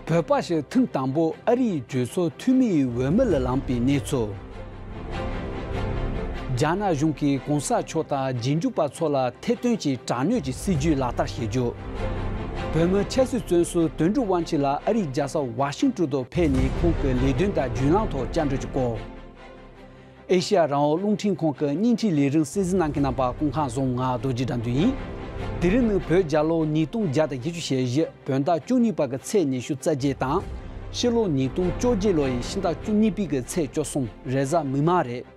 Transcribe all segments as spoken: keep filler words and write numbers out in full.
བོད་པ་ཞིག་ཐེངས་དང་པོ་ཨ་རིའི་གྲོས་ཚོགས་འཐུས་མི་ཡི་འོས་མི་ལ་ལངས་པའི་གནས་ཚུལ། རྒྱ་ནག་གཞུང་གིས་གོང་ས་མཆོག་དང་རྗེས་འཇུག་པ་ཚོ་ལ་ཐེར་འདོན་གྱི་དྲག་གནོན་གྱི་སྲིད་ཇུས་ལག་བསྟར་བྱེད་རྒྱུ། བོད་མི་ཆབ་སྲིད་བཙོན་ཟུར་དོན་གྲུབ་དབང་ཆེན་ལགས་ཨ་རིའི་རྒྱལ་ས་ཝ་ཤིང་ཏོན་དུ་ཕེབས་ནས་ཁོང་གི་ལས་དོན་དང་བརྒྱུད་ལམ་ཐོག་བཅར་འདྲི་བྱེད་སྐོར། ཨེ་ཤེ་ཡ་རང་དབང་རླུང་འཕྲིན་ཁང་གི་བརྙན་འཕྲིན་ལས་རིམ་གསན་གཟིགས་གནང་མཁན་རྣམ་པ་སྐུ་ཁམས་བཟང་། ང་རྡོ་རྗེ་དགྲ་འདུལ་ཡིན། དེ་རིང་ནི་བོད་རྒྱལ་ལོ་ཉིས་སྟོང་བརྒྱ་དང་བཞི་བཅུ་ཞེ་བཞི་བོད་ཟླ་བཅུ་གཉིས་པ་གི་ཚེས་ཉི་ཤུ་རྩ་བརྒྱད་དང་། ཕྱི་ལོ་ཉིས་སྟོང་བཅོ་བརྒྱད་ལོ་ཡི་ཕྱི་ཟླ་བཅུ་གཉིས་པའི་གི་ཚེས་བཅུ་གསུམ་རེས་གཟའ་མིག་དམར་རེད།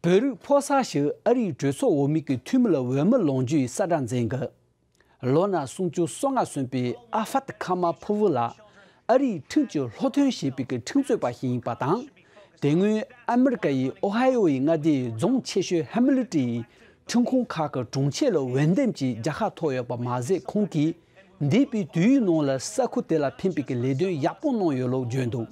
བོད་རིགས་ཕོ་གསར་ཞིག་ཨ་རིའི་གྲོས་ཚོགས་འོས་མི་གི་འཐུས་མི་ལ་འོས་མི་ལངས་རྒྱུའི་གསལ་བསྒྲགས་མཛད་འགོ། ལོ་ན་སུམ་ཅུ་སོ་ལྔ་སོན་པའི་ཨ་ཧྥད་ཁ་མ་ཕུ་བུ་ལགས་ཨ་རིའི་ཁྲིམས་ཀྱི་སློབ་ཐོན་བྱས་པའི་གི་ཁྲིམས་རྩོད་པ་ཞིག་ཡིན་པ་དང་། དེ་སྔོན་ཨ་མི་རི་ཀ་ཡི་ཨོ་ཧའི་ཨོ་ཡི་མངའ་སྡེའི་རྫོང་ཆེ་ཤོས་ཧ་མི་ལི་ཏི་ཡི་ཁྲིམས་ཁང་ཁག་གི་དྲུང་ཆེ་ལ་འོས་འདེམས་ཀྱིས་རྒྱལ་ཁ་ཐོབ་ཡོད་པ་མ་ཟད། ཁོང་གིས་འདས་པའི་དུས་ཡུན་ནང་ལ་ས་ཁུལ་དེ་ལ་ཕན་པའི་གི་ལས་དོན་ཡག་པོ་གནང་ཡོད་ལུགས་བརྗོད་འདུག་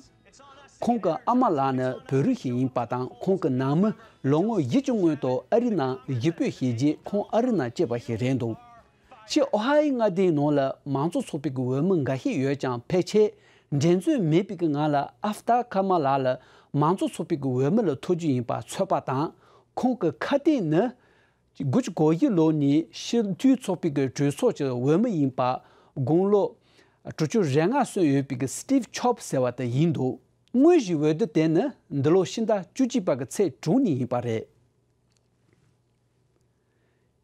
ཁོང་གི་ཨ་མ་ལགས་ནི་བོད་རིགས་ཤིག་ཡིན་པ་དང་། ཁོང་གི་ནང་མི་ལོ་ངོ་བཞི་བཅུ་སྔོན་དུ་ཨ་རི་ནང་གཞིས་སྤོས་བྱས་རྗེས་ཁོང་ཨ་རི་ནང་སྐྱེས་པ་ཞིག་རེད་འདུག་ཕྱི་ཨོ་ཧའི་མངའ་སྡེའི་ནང་ལ་མང་གཙོ་ཚོགས་པའི་གི་འོས་མི་འགའ་ཤས་ཡོད་ཀྱང་། ཕལ་ཆེར་འགྲན་རྩོད་མེད་པའི་གི་ངང་ལ་ཨབ་ཏཱ་ཀར་མ་ལགས་ལ་མང་གཙོ་ཚོགས་པའི་གི་འོས་མི་ལ་ཐོབ་རྒྱུ་ཡིན་པ་ཚོད་དཔག་དང་། ཁོང་གི་ཁ་གཏད་ནི། དགུ་བཅུ་གོ་བཞི་ལོ་ནས་སྤྱི་འཐུས་ཚོགས་པའི་གི་གྲོས་ཚོགས་ཀྱི་འོས་མི་ཡིན་པ། དགུང་ལོ་དྲུག་ཅུ་རེ་ལྔ་སོན་ཡོད་པའི་གི་སི་ཊིབ་ཆོབ་ཟེར་བ་དེ་ཡིན་འདུག་དངོས་གཞིའི་འོས་བསྡུ་དེ་ནི་འདི་ལོ་ཕྱི་ཟླ་བཅུ་གཅིག་པ་གི་ཚེས་དྲུག་ཉིན་ཡིན་པ་རེད།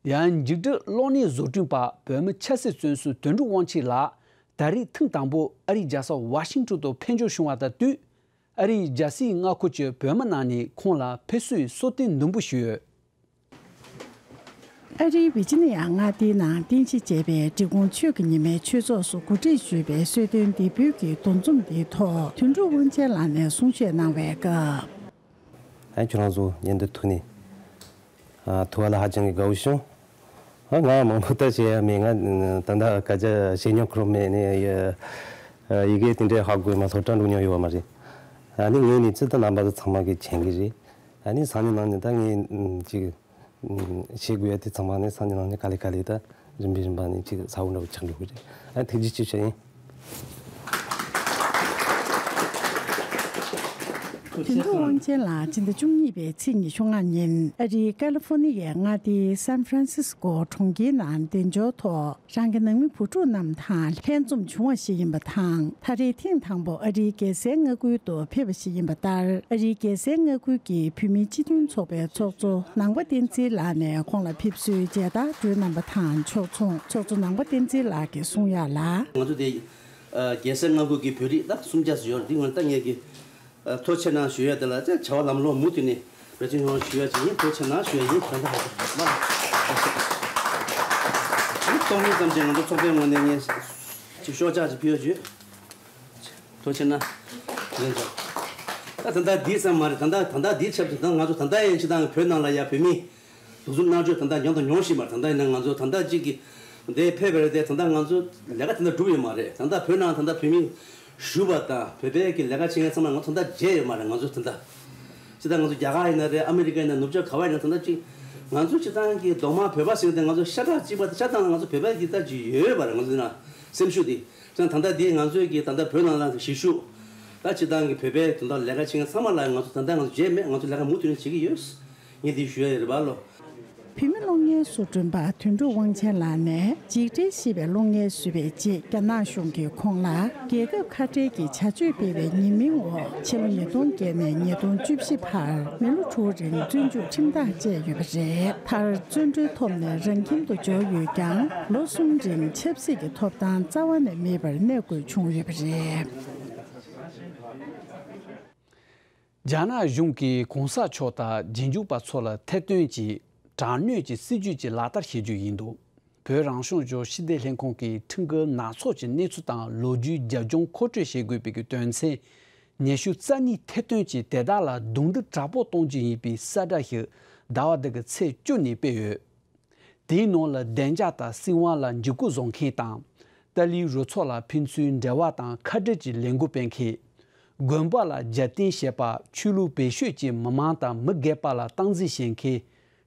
ཡང་འཇིགས་བྲལ་གློག་བརྙན་བཟོ་སྐྲུན་པ་བོད་མི་ཆབ་སྲིད་བཙོན་ཟུར་དོན་གྲུབ་དབང་ཆེན་ལགས་ད་རེས་ཐེངས་དང་པོ་ཨ་རིའི་རྒྱལ་ས་ཝ་ཤིང་ཏོན་དུ་ཕེབས་འབྱོར་བྱུང་བ་དང་བསྟུན། ཨ་རིའི་རྒྱལ་སའི་མངའ་ཁུལ་གྱི་བོད་མི་རྣམས་ནས་ཁོང་ལ་ཕེབས་བསུའི་གསོལ་སྟོན་ནན་པོ་ཞུས་ཡོད། ཨ་རིའི་ཝི་ཇི་ནི་ཡ་མངའ་སྡེའི་ནང་རྟེན་གཞི་བྱས་པའི་འབྲི་གུང་ཆོས་ཀྱི་ཉི་མའི་ཆོས་ཚོགས་སུ་གོ་སྒྲིག་ཞུས་པའི་གསོལ་སྟོན་འདེགས་འབུལ་གྱི་འདུ་འཛོམས་འདིའི་ཐོག་དོན་གྲུབ་དབང་ཆེན་ལགས་ནས་གསུང་བཤད་གནང་བའི་སྐབས། ཨ་ཁྱོད་རང་ཚོ་མཉམ་དུ་ཐུག་ནས་ཨ་ཐུག་པ་ལ་ཧ་ཅང་གི་དགའ་བོ་བྱུང་། ཨ་ང་མང་པོ་ད་བྱེད་ཡ་མེད། ང་ད་ལྟ་སྐད་ཆ་བཤད་མྱོང་ཁུར་མེད་ནས་ཡི་གེ་དེ་འདྲའི་ཧ་གོ་མ་སློབ་གྲྭ་འགྲོ་མྱོང་ཡོད་པ་མ་རེད། ཨ་ནི་ངས་ནི་ཅི་ལྟར་རྣམ་པ་ཚོ་ཚང་མ་གི་མཁྱེན་གི་རེད། ཨ་ནི་སང་ཉིན་གནངས་ཉིན་ད་ངས་ཅིག་བྱེད་དགོས་ཡ་དེ་ཚང་མ་ནི་སང་ཉིན་གནངས་ཉིན་ག་ལེ་ག་ལེ་ད་རིམ་པས་རིམ་པ་ནས་ཅིག་ཚ་བོ་འདྲ་བོ་ཆགས་འགྲོ་གི་རེད། ཨ་ཐུགས་རྗེ་ཆེ་ཞུ་ཡིན། དོན་གྲུབ་དབང་ཆེན་ལགས་སྤྱི་ཟླ་བཅུ་གཉིས་པའི་ཚེས་ཉི་ཤུ་ལྔ་ཉིན་ཨ་རིའི་ཀ་ལི་ཧྥོ་ནི་ཡའི་མངའ་སྡེའི་སན་ཧྥ་རན་སིས་ཀོ་གྲོང་ཁྱེར་ནང་གདན་འཇོག་ཐོག་རང་གི་ནང་མི་བུ་ཕྲུག་རྣམས་དང་ལྷན་འཛོམས་བྱུང་བ་ཞིག་ཡིན་པ་དང་། ད་རེས་ཐེངས་དང་པོ་ཨ་རིའི་རྒྱལ་སའི་མངའ་ཁུལ་དུ་ཕེབས་པ་ཞིག་ཡིན་པ་ལྟར། ཨ་རིའི་རྒྱལ་སའི་མངའ་ཁུལ་གྱི་བོད་མིའི་སྤྱི་མཐུན་ཚོགས་པའི་ཚོགས་གཙོ་ནང་པ་བསྟན་འཛིན་ལགས་ནས་ཁོང་ལ་ཕེབས་བསུའི་མཇལ་དར་སྒྲོན་གནང་བ་དང་ཕྱོགས་མཚུངས་ཚོགས་གཙོ་ནང་པ་བསྟན་འཛིན་ལགས་ཀྱིས་གསུང་ཡག་ལ། ང་ཚོ་དེ་རྒྱལ་སའི་མངའ་ཁུལ་གྱི་བོད་རིགས་ད་སུམ་བརྒྱ་ཙམ་ཡོད་རེད། འདི་ངོས་ནས་ད་ངས་ཀྱི་ཐུགས་རྗེ་གནང་ཞུ་ཡ་དེ་ལ་བྱ་བ་ལམ་ལྷོང་མུ་མཐུད་ནས་འབད་བརྩོན་ཡོང་བ་ཞུ་ཡ་ཅིག་ཡིན། ཐུགས་རྗེ་གནང་ཞུ་ཡ་ཡིན། ད་ལྟ་ཧ་ཅང་མ་ལ་ཐུགས་རྗེ་གནང་། ཐོག་མའི་ཙམ་ཅིག་ང་ཚོ་ཚོགས་པའི་ངོས་ནས་ངས་ཅིག་ཤོག་ཆག་ཅིག་ཕུལ་ཡ་ཅིག་ཐུགས་རྗེ་གནང་། ལན་ཆོག་ད་ད་ལྟ་འདིའི་ཙམ་མ་རེད། ད་ལྟ་ད་ལྟ་འདིའི་ཆབས་ཅིག་ད་ང་ཚོ་ད་ལྟ་ཡན་ཆད་ད་བོད་ནང་ལ་ཡ་བོད་མི་འདུ་འཛོམས་གནང་ཆོག་ད་ལྟ་མྱོང་དང་མྱོང་བཞིན་པ་རེད། ད་ལྟ་ཡིན་ན་ང་ཚོ་ད་ལྟ་གཅིག་གི་འདིར་ཕེབས་པ་རེད་དེ། ད་ལྟ་ང་ཚོ་ལས་ཀ་ད་ལྟ་གྲུབ་ཡོད་མ་རེད། ད་ལྟ་བོད་ནང་ད་ལྟ་བོད་མི་བཞུགས་པ་དང་བོད་པའི་གི་ལས་ཀ་བྱེད་མཁན་ཚང་མ་ང་ཚོ་ད་ལྟ་མཇལ་ཡོད་མ་རེད། ང་ཚོ་ད་ལྟ་ཅི་ད་ང་ཚོ་རྒྱ་གར་ཡིན་ན་རེད། ཨ་མི་རི་ཀ་ཡིན་ན། ནུབ་ཕྱོགས་ག་བ་ཡིན་ན། ད་ལྟ་ཅིག་ང་ཚོ་སྤྱིར་བཏང་གི་གདོང་དམར་བོད་པ་ཟེར་དེ་ང་ཚོ་ཤ་ཁྲག་གཅིག་པ་དེ་ཤ་སྟག་ང་ཚོ་བོད་པ་གི་ད་ཅིག་ཡོད་པ་རེད། ང་ཚོ་ན་སེམས་ཤུགས་དེ་ད་ད་ལྟ་དེ་ང་ཚོའི་གི་ད་ལྟ་བོད་ནང་ལ་གཞིས་བཞུགས་ད་སྤྱིར་བཏང་གི་བོད་པའི་དོན་དག་ལས་ཀ་བྱེད་མཁན་ཚང་མ་ལ་ང་ཚོ་ད་ལྟ་ང་ཚོ་མཇལ་མེད། ང་ཚོ་ལས་ཀ་མུ་མཐུད་ནས་བྱེད་ཀྱི་ཡོད། ངས་འདི་ཞུ་ཡ་ཡོད་རེད་པ་ལོ། བོད་མི་གློག་བརྙན་བཟོ་སྐྲུན་པ་དོན་གྲུབ་དབང་ཆེན་ལགས་ནས་འཇིགས་བྲལ་ཞེས་པའི་གློག་བརྙན་བཟོས་པའི་རྗེས། རྒྱ་ནག་གཞུང་གིས་ཁོང་ལ་རྒྱལ་ཁབ་ཁ་བྲལ་གྱི་བྱ་སྤྱོད་སྤེལ་བའི་ཉེས་མིང་འོག་ཕྱི་ལོ་ཉིས་སྟོང་བརྒྱད་ནས་ཉིས་སྟོང་བཅུ་བཞི་བར་མི་ལོ་དྲུག་རིང་བཙོན་འཇུག་ཁྲིམས་ཐག་བཅད་ཡོད་པ་རེད། མཐར་བཙོན་གྲོལ་ཐོབ་ནས་རང་ཁྱིམ་དུ་འབྱོར་ཡོད་ཀྱང་། ལོ་གསུམ་རིང་ཆབ་སྲིད་ཀྱི་ཐོབ་ཐང་རྩ་བ་ནས་མེད་པར་གནས་དགོས་བྱུང་ཡོད་པ་རེད། རྒྱ་ནག་གཞུང་གིས་གོང་ས་མཆོག་དང་རྗེས་འཇུག་པ་ཚོ་ལ་ཐེར་འདོན་གྱིས་དྲག་གནོན་གྱི་སྲིད་ཇུས་ཀྱི་ལག་བསྟར་བྱེད་རྒྱུ་ཡིན་འདུག་བོད་རང་སྐྱོང་ལྗོངས་ཕྱི་བདེ་ལྷན་ཁང་གིས་ཁྲིམས་འགལ་ནག་ཚོགས་ཀྱི་གནས་ཚུལ་དང་ལོ་རྒྱུས་རྒྱབ་ལྗོངས་མཁོ་སྤྲོད་བྱེད་དགོས་པའི་གི་དོན་ཚན་ཉི་ཤུ་རྩ་གཉིས་ཐེར་འདོན་གྱིས་དེ་དག་ལ་རྡུང་རྡེག་དྲག་པོ་གཏོང་རྒྱུ་ཡིན་པའི་གསལ་བསྒྲགས་ཤིག་ཟླ་བ་འདི་གི་ཚེས་བཅུ་ནས་སྤེལ་ཡོད། དེའི་ནང་ལ་བདེ་འཇགས་དང་སྲིད་དབང་ལ་འཇིགས་སྐུལ་བཟོ་མཁན་དང་། ཏཱ་ལིའི་རུ་ཚོགས་ལ་ཕན་ཚུན་འབྲེལ་བ་དང་ཁ་བྲལ་གྱི་ལས་འགུལ་སྤེལ་མཁན། དགོན་པ་ལ་རྒྱབ་རྟེན་བྱེད་པ། ཆོས་ལུགས་བེད་སྤྱོད་ཀྱིས་མི་མང་དང་མི་སྒེར་བར་ལ་སྟངས་འཛིན་བྱེད་མཁན།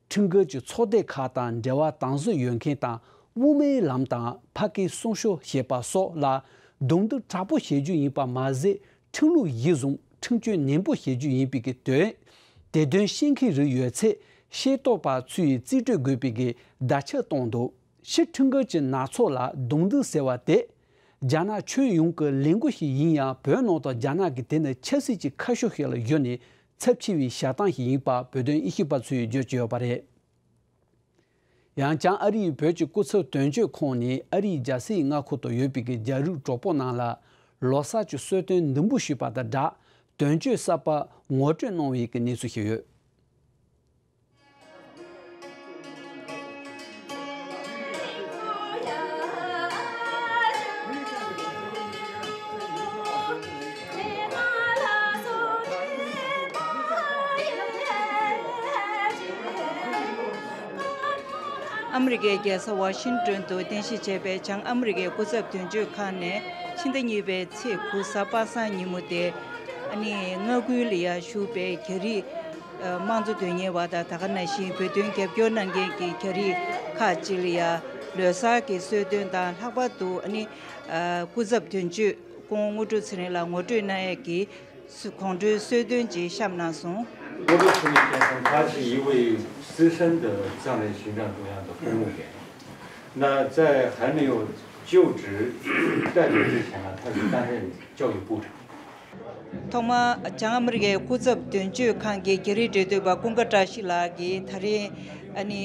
ཁྲིམས་འགལ་གྱི་ཚོགས་སྡེ་ཁག་དང་འབྲེལ་བ་དམ་ཟབ་ཡོད་མཁན་དང་དབུ་མའི་ལམ་དང་ཕ་སྐད་སྲུང་སྐྱོབ་བྱེད་པ་སོགས་ལ་རྡུང་རྡེག་དྲག་པོ་བྱེད་རྒྱུ་ཡིན་པ་མ་ཟད། ཁྲིམས་ལུགས་གཞིར་བཟུང་ཁྲིམས་གཅོད་ནན་པོ་བྱེད་རྒྱུ་ཡིན་པའི་གི་དོན། དེ་དོན་ཤེས་མཁན་རིགས་ཡོད་ཚེ་ཤེས་རྟོགས་པ་ཚོས་རྩིས་སྤྲོད་དགོས་པའི་གི་བརྡ་ཁྱབ་བཏང་འདུག་ཕྱི་ཁྲིམས་འགལ་གྱི་ནག་ཚོགས་ལ་རྡུང་རྡེག་ཟེར་བ་དེ། རྒྱ་ནག་ཁྱོན་ཡོངས་ཀྱི་ལས་འགུལ་ཞིག་ཡིན་ཡང་བོད་ནང་དུ་རྒྱ་ནག་གིས་དེ་ནི་ཆབ་སྲིད་ཀྱི་ཁ་ཕྱོགས་ཤིག་ལ་བསྒྱུར་ནས་ཚབས་ཆེ་བའི་བྱ་སྟངས་ཤིག་ཡིན་པ་བོད་དོན་དབྱེ་ཞིབ་པ་ཚོས་བརྗོད་ཀྱི་ཡོད་པ་རེད། ཡང་བྱང་ཨ་རིའི་བོད་ཀྱི་སྐུ་ཚབ་དོན་གཅོད་ཁང་ནས་ཨ་རིའི་རྒྱལ་སའི་མངའ་ཁོངས་སུ་ཡོད་པའི་རྒྱ་རིགས་གྲོགས་པོ་རྣམས་ལ་ལོ་གསར་གྱི་གསོལ་སྟོན་འདུ་འབུལ་ཞུས་པ་དང་སྦྲགས། དོན་གཅོད་གསར་པ་ངོ་སྤྲོད་གནང་བའི་གནས་ཚུལ་ཞིག་ཡོད། ཨ་མི་རི་ཀའི་རྒྱལ་ས་ཝ་ཤིང་ཏོན་དུ་རྟེན་གཞི་བྱས་པའི་བྱང་ཨ་མི་རི་ཀའི་སྐུ་ཚབ་དོན་གཅོད་ཁང་ནས་ཕྱི་ཟླ་གཉིས་པའི་ཚེས་དགུ་གཟའ་པ་སངས་ཉིན་མོ་སྟེ། ཨ་ནི་མངའ་ཁུལ་ལ་ཡང་བཞུགས་པའི་རྒྱ་རིགས་དམངས་གཙོ་དོན་གཉེར་བ་དང་། ད་ག་ནང་བཞིན་བོད་དོན་རྒྱབ་སྐྱོར་གནང་མཁན་གྱི་རྒྱ་རིགས་ཁག་ཅིག་ལ་ཡང་ལོ་གསར་གྱི་གསོལ་སྟོན་དང་། ལྷག་པར་དུ་ཨ་ནི་སྐུ་ཚབ་དོན་གཅོད་སྐུ་ངོ་དངོས་གྲུབ་ཚེ་རིང་ལགས་ངོ་སྤྲོད་གནང་ཡས་ཀྱི་གོང་བཀྲོལ་གསོལ་སྟོན་ཅིག་བཤམས་གནང་སོང་། 吴主席先生，他是一位资深的藏人行政中央的公务员。那在还没有就职代表之前呢，他是担任教育部长。 ཐོག་མར་བྱང་ཨ་མི་རི་ཀའི་སྐུ་ཚབ་དོན་གཅོད་ཁང་གི་རྒྱ་རིགས་འབྲེལ་མཐུད་པ་ཀུན་དགའ་བཀྲ་ཤིས་ལགས་ཀྱིས་ད་རེས་ཨ་ནི་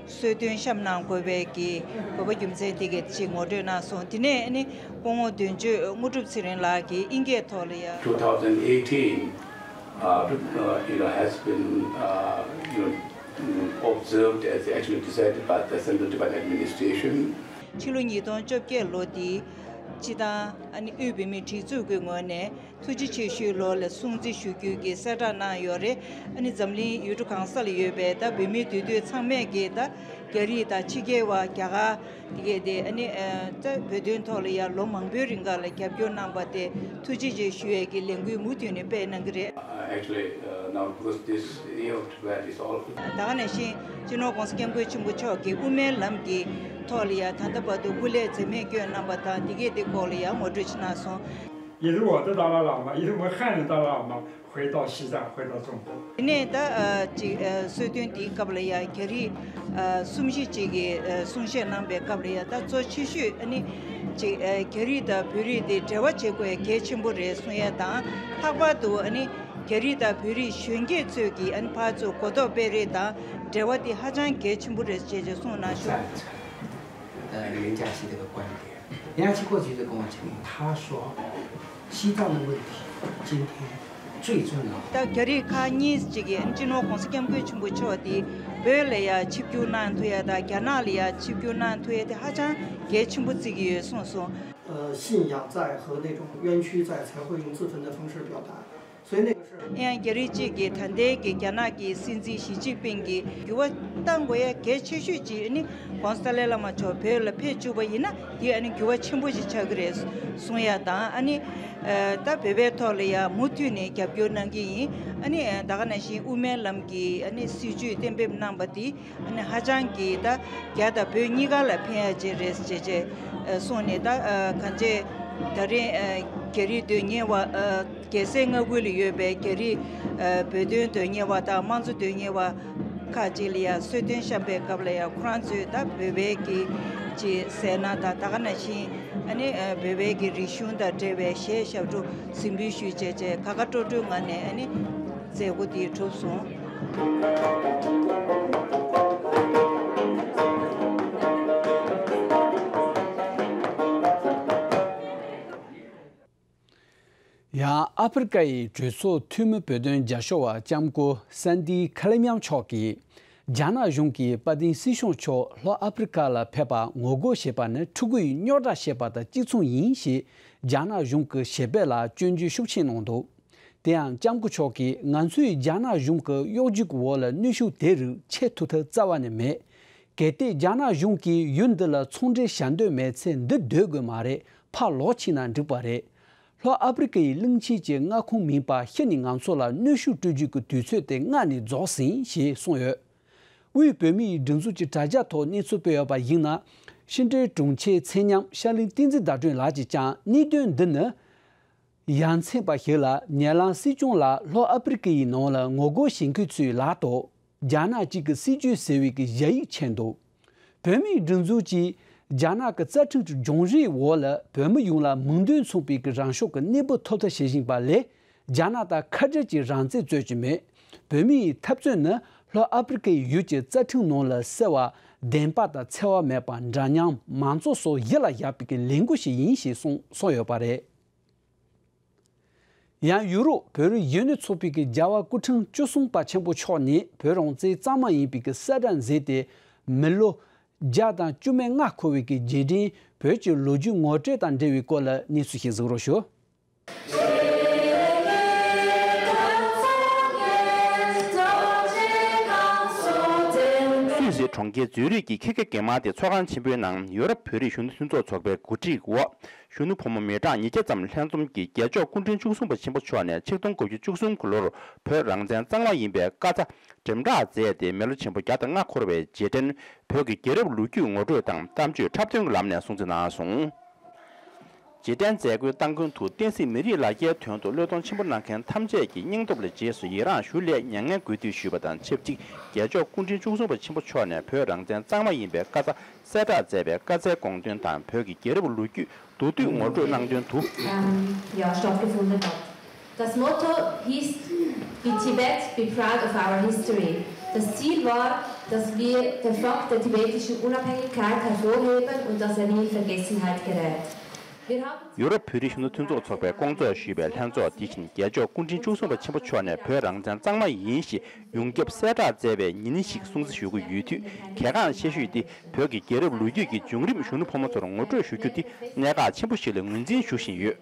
གསོལ་སྟོན་བཤམས་གནང་དགོས་པའི་གི་དགོས་པ་རྒྱུ་མཚན་དེ་གའི་ཅིག་ངོ་སྤྲོད་གནང་སོང་། དེ་ནས་ཨ་ནི་སྐུ་ངོ་དོན་གཅོད་དངོས་གྲུབ་ཚེ་རིང་ལགས་ཀྱིས་དབྱིན་སྐད་ཐོག་ལ་ཡ། two thousand eighteen, uh, uh, you know, has been, uh, you know, mm, observed as actually decided by the Central Tibet Administration. ཕྱི་ལོ་ཉིས་སྟོང་བཅོ་བརྒྱད་ལོ་འདིའི་སྤྱི་བཏང་ཨ་ནི་དབུས་བོད་མིའི་སྒྲིག་འཛུགས་ཀྱི་ངོས་ནས་ཐུགས་རྗེ་ཆེ་ཞུའི་ལོ་ལ་སྲུང་བརྩི་ཞུ་རྒྱུ་གི་གསལ་བསྒྲགས་གནང་ཡོད་རེད། ཨ་ནི་འཛམ་གླིང་ཡུལ་གྲུ་གང་ས་ལ་ཡོད་པའི་ད་བོད་མིའི་འདུས་སྡོད་ཚང་མས་ཀྱིས་ད་རྒྱ་རིགས་དང་ཕྱི་རྒྱལ་བ་རྒྱ་གར་དེ་གས་དེ་ཨ་ནི་ད་བོད་དོན་ཐོག་ལ་ཡང་ལོ་མང་པོའི་རིང་ག་ལ་རྒྱབ་སྐྱོར་གནང་པ་དེ་ཐུགས་རྗེ་ཆེ་ཞུ་ཡས་ཀྱི་ལས་འགུལ་མུ་མཐུད་ནས་སྤེལ་གནང་གི་རེད། Uh, actually, uh, now because this year of Tibet is all. ད་ག་ནང་བཞིན་སྤྱི་ནོར་༸གོང་ས་༸སྐྱབས་མགོན་ཆེན་པོ་མཆོག་གིས་དབུ་མའི་ལམ་གྱི་ཐོག་ལ་ཡང་ད་ལྟ་བར་དུ་སྐུ་ལས་འཛེམས་མེད་བསྐྱོན་གནང་པ་དང་། དེ་གས་དེ་སྐོར་ལ་ཡང་ངོ་སྤྲོད་ཅིག་གནང་སོང་། 也是我的达赖喇嘛，也是我汉人达赖喇嘛，回到西藏，回到中国。 དེ་ནས་ད་ཨ་ཅིག་ཨ་གསོལ་སྟོན་དེའི་སྐབས་ལ་ཡང་རྒྱ་རིགས་ཨ་གསུམ་བཞི་ཅིག་གིས་ཨ་གསུང་བཤད་གནང་པའི་སྐབས་ལ་ཡང་ད་གཙོ་ཆེ་ཤོས་ཨ་ནི་ཅིག་ཨ་རྒྱ་རིགས་དང་བོད་རིགས་དེ་འབྲེལ་བ་བྱེད་དགོས་གལ་ཆེན་པོ་རེད་གསུང་ཡ་དང་། ལྷག་པར་དུ་ཨ་ནི་རྒྱ་རིགས་དང་བོད་རིགས་གཞོན་སྐྱེས་ཚོས་ཀྱིས་ཨ་ནི་ཕར་ཚུར་གོ་རྟོགས་སྤེལ་རེས་དང་འབྲེལ་བ་དེ་ཧ་ཅང་གལ་ཆེན་པོ་རེད་ཅེས་ཀྱི་གསུངས་གནང་བྱུང་། 呃，人家提这个观点，人家提过去这个观点，他说西藏的问题今天最重要。 ད་རྒྱ་རིགས་ཁག་གཉིས་ཅིག་གིས་སྤྱི་ནོར་༸གོང་ས་༸སྐྱབས་མགོན་ཆེན་པོ་མཆོག་དེ་བོད་ལ་ཡ་ཆིབས་བསྒྱུར་གནང་ཐུབ་ཡ་དང་རྒྱ་ནག་ལ་ཡ་ཆིབས་བསྒྱུར་གནང་ཐུབ་ཡ་དེ་ཧ་ཅང་གལ་ཆེན་པོ་བརྩི་གི་ཡོད་གསུངས་སོང་། 呃，信仰在和那种冤屈在才会用自焚的方式表达。 所以那个是 ཡང་རྒྱ་རིགས་གཅིག་གིས་ད་ལྟའི་གི་རྒྱ་ནག་གི་སྲིད་འཛིན་ཞི་ཅིན་ཕིང་གིས་འགྱུར་བ་གཏང་དགོས་ཡ་གལ་ཆེ་ཤོས་ཅིག་ཨ་ནི་༸གོང་ས་ཏཱ་ལའི་བླ་མ་མཆོག་བོད་ལ་ཕེབས་བཅུག་པ་ཡིན་ན་དེ་ཨ་ནི་འགྱུར་བ་ཆེན་པོ་ཞིག་ཆགས་ཀྱི་རེད་གསུང་ཡ་དང་། ཨ་ནི་ཨ་ད་བོད་པའི་ཐོག་ལ་ཡ་མུ་མཐུད་ནས་རྒྱབ་སྐྱོར་གནང་གི་ཡིན། ཨ་ནི་ཨ་ད་ག་ནང་བཞིན་དབུ་མའི་ལམ་གྱི་ཨ་ནི་སྲིད་བྱུས་གཏན་འབེབས་གནང་པ་དེ་ཨ་ནི་ཧ་ཅང་གི་ད་རྒྱ་དང་བོད་གཉིས་ཀ་ལ་ཕན་ཡ་ཅིག་རེད་ཅེས་ཅེས་གསུངས་ནས། ད་གང་ཅི་ད་རེས་རྒྱ་རིགས་དོན་གཉེར་བ། རྒྱལ་སའི་མངའ་ཁུལ་ལ་ཡོད་པའི་རྒྱ་རིགས་ཨ་བོད་དོན་དོན་གཉེར་བ་དང་དམངས་གཙོ་དོན་གཉེར་བ་ཁག་ཅིག་ལ་ཡང་གསོལ་སྟོན་བཤམས་པའི་སྐབས་ལ་ཡང་ཁོ་རང་ཚོས་ད་བོད་པའི་གི་ཅིག་ཟས་སྣ་དང་། ད་ག་ནང་བཞིན་ཨ་ནི་ཨ་བོད་པའི་གི་རིག་གཞུང་དང་འབྲེལ་བའི་གཞས་ཞབས་བྲོ་གཟིགས་འབུལ་ཞུས་བྱས་བྱས་དགའ་དགའ་སྤྲོ་སྤྲོའི་ངང་ནས་ཨ་ནི་མཛད་སྒོ་དེ་གྲུབ་སོང་། ཡང་ཨ་ཧྥེ་རི་ཀ་ཡི་གྲོས་ཚོགས་འཐུས་མི་བོད་དོན་རྒྱབ་སྐྱོར་བ་ལྕམ་སྐུ་སན་ཏི་ཁ་ལེ་མྱང་མཆོག་གིས། རྒྱ་ནག་གཞུང་གིས་དཔའ་ལྡན་སྲིད་སྐྱོང་མཆོག་ལྷོ་ཨ་ཧྥེ་རི་ཀ་ལ་ཕེབས་པར་ངོ་རྒོལ་བྱས་པ་ནི་ཕྲུ་གུ་ཡི་རྙོག་དྲ་བཤད་པ་དང་གཅིག་མཚུངས་ཡིན་ཞེས་རྒྱ་ནག་གཞུང་གི་བྱེད་སྤེལ་ལ་སྐྱོན་བརྗོད་ཤུགས་ཆེ་གནང་འདུག་དེ་ཡང་ལྕམ་སྐུ་མཆོག་གིས། ང་ཚོས་རྒྱ་ནག་གཞུང་གི་གཡོ་ཇུས་འོག་ལ་གནོན་ཤུགས་དེ་རིགས་ཆེ་ཐུབ་ཐབས་རྩ་བ་ནས་མེད། གལ་ཏེ་རྒྱ་ནག་གཞུང་གིས་ཡུལ་འདི་ལ་ཚོང་འབྲེལ་བྱ་འདོད་མེད་ཚེ་འདི་སྡོད་དགོས་མ་རེད། ཕར་ལོག་ཕྱིན་ན་འགྲིག་པ་རེད། ལྷོ་ཨ་ཕི་རི་ཀ་ཡི་གླིང་ཆེན་གྱི་མངའ་ཁོངས་མིན་པ་ཤི་ནས་ང་ཚོ་ལ་གནོན་ཤུགས་སྤྲོད་རྒྱུ་གི་དུས་ཚོད་དེ་སྔ་ནས་རྫོགས་ཟིན་ཞེས་གསུངས་ཡོད། དབུས་བོད་མིའི་སྒྲིག་འཛུགས་ཀྱི་དྲ་རྒྱ་ཐོག་གནས་ཚུལ་སྤེལ་ཡོད་པ་ཡིན་ན། ཕྱི་འབྲེལ་དྲུང་ཆེ་ཚེ་ཉམས་ཤར་གླིང་བསྟན་འཛིན་ཟླ་སྒྲོན་ལགས་ཀྱིས་ཀྱང་གནད་དོན་འདི་ནི། ཡ་མཚན་པ་ཞིག་ལ། ཉེ་ལམ་སྲིད་སྐྱོང་ལ་ལྷོ་ཨ་ཕི་རི་ཀ་ཡི་ནང་ལ་ངོ་རྒོལ་བྱེད་མཁན་ཚོའི་ལག་ཏུ་རྒྱ་ནག་གཅིག་གི་སྲིད་ཇུས་ཟེར་བའི་གི་ཞ་ཡིག་མཆན་འདུག་བོད་མིའི་སྒྲིག་འཛུགས་ཀྱིས་རྒྱ་ནག་གི་རྩ་ཁྲིམས་ཀྱི་སྦྱོང་རིག་འོག་ལ་བོད་མི་ཡོངས་ལ་མིང་དོན་མཚུངས་པའི་གི་རང་སྐྱོང་གི་གནས་བབ་ཐོབ་ཐབས་བྱེད་བཞིན་པ་ལས། རྒྱ་ནག་དང་ཁ་བྲལ་གྱི་རང་བཙན་རྩོད་ཀྱི་མེད། བོད་མིའི་འཐབ་རྩོད་ནི་ལྷོ་ཨ་ཕི་རི་ཀའི་ཡུལ་གྱི་རྩ་ཁྲིམས་ནང་ལ་གསལ་བ། བདེན་པ་དང་འཚེ་བ་མེད་པ། འདྲ་མཉམ། མང་གཙོ་སོགས་གཞི་ལ་བཞག་པའི་གི་ལས་འགུལ་ཞིག་ཡིན་ཞེས་གསུངས་གསུངས་ཡོད་པ་རེད། ཡང་ཡུ་རོབ་བོད་རིགས་གཞོན་ནུ་ཚོགས་པའི་གི་རྒྱལ་བ་སྐུ་ཕྲེང་བཅུ་གསུམ་པ་ཆེན་པོ་མཆོག་ནས་བོད་རང་བཙན་གཙང་མ་ཡིན་པའི་གི་གསལ་བསྒྲགས་མཛད་དེ། མི་ལོ་བརྒྱ་དང་བཅུ་མེད་ལྔ་འཁོར་བའི་གི་རྗེས་དྲན་བོད་ཀྱི་ལོ་རྒྱུས་ངོ་སྤྲོད་དང་འབྲེལ་བའི་སྐོར་ལ་གནས་ཚུལ་ཞིག་གཟིགས་རོགས་ཞུ། སུད་སི་གྲོང་ཁྱེར་ཛུ་རིག་གི་ཁི་ཀ་གེ་མ་དེ་ཚོགས་ཁང་ཆེན་པོའི་ནང་ཡོ་རོབ་བོད་རིགས་གཞོན་ནུ་མཐུན་ཚོགས་ཚོགས་པའི་གོ་སྒྲིག་འོག་གཞོན་ནུ་ཕོ་མོ་མི་གྲངས་ཉིས་བརྒྱ་ཙམ་ལྷན་འཛོམས་ཀྱིས་རྒྱལ་མཆོག་སྐུ་ཕྲེང་བཅུ་གསུམ་པ་ཆེན་པོ་མཆོག་ནས་ཆིག་སྟོང་དགུ་བརྒྱ་བཅུ་གསུམ་གྱི་ལོར་བོད་རང་བཙན་གཙང་མ་ཡིན་པའི་བཀའ་རྩ་དྲིལ་བསྒྲགས་མཛད་དེ། མི་ལོ་ཆེན་པོ་བརྒྱ་དང་ལྔ་འཁོར་བའི་རྗེས་དྲན་བོད་ཀྱི་རྒྱལ་རབས་ལོ་རྒྱུས་ངོ་སྤྲོད་དང་གཏམ་བརྗོད་འཁྲབ་སྟོན་གྱི་ལམ་ནས་སྲུང་བརྩི་གནང་སོང་། རྗེས་དྲན་མཛད་སྒོའི་སྟ་གོན་དུ་བསྟན་སྲིད་མི་རིགས་ལ་རྒྱའི་དོན་དུ་བློས་གཏོང་ཆེན་པོ་གནང་མཁན་ཐམས་ཅད་ཀྱི་སྙིང་སྟོབས་ལ་རྗེས་སུ་ཡི་རངས་ཞུ་སླད་མྱ་ངན་གུས་འདུད་ཞུས་པ་དང་ཆབས་ཅིག་རྒྱལ་མཆོག་སྐུ་ཕྲེང་བཅུ་གསུམ་པ་ཆེན་པོ་མཆོག་ནས་བོད་རང་བཙན་གཙང་མ་ཡིན་པའི་བཀའ་རྩ་གསལ་བསྒྲགས་མཛད་པའི་བཀའ་སྩལ་དགོངས་དོན་དང་བོད་ཀྱི་རྒྱལ་རབས་ལོ་རྒྱུས་མདོར་བསྡུས་ངོ་སྤྲོད་གནང་དོན་དུ། Ähm, ja, stattgefunden hat. Das Motto hieß: Be Tibet, be proud of our history. Das Ziel war, dass wir der Fakt der tibetischen Unabhängigkeit hervorheben und dass er nie in Vergessenheit gerät. Wir haben ཡོ་རོབ་བོད་རིགས་གཞོན་ནུ་མཐུན་ཚོགས་ཚོགས་པའི་སྐོང་ཚོགས་ཞུས་པའི་ལྷན་ཚོགས་དེ་བཞིན་རྒྱལ་མཆོག་སྐུ་ཕྲེང་བཅུ་གསུམ་པ་ཆེན་པོ་མཆོག་ནས་བོད་རང་བཙན་གཙང་མ་ཡིན་ཞེས་ཡོངས་ཁྱབ་གསལ་བསྒྲགས་མཛད་པའི་ཉིན་ཞིག་སྲུང་བརྩི་ཞུ་གི་ཡོད་དུས། གལ་འགངས་ཆེ་ཤོས་དེ་བོད་ཀྱི་རྒྱལ་རབས་ལོ་རྒྱུས་ཀྱི་བྱུང་རིམ་གཞོན་ནུ་ཕོ་མོ་ཚོར་ངོ་སྤྲོད་ཞུ་རྒྱུ་དེ་གནད་འགག་ཆེན་པོ་ཞིག་ལ་ངོས་འཛིན་ཞུ་བཞིན་ཡོད།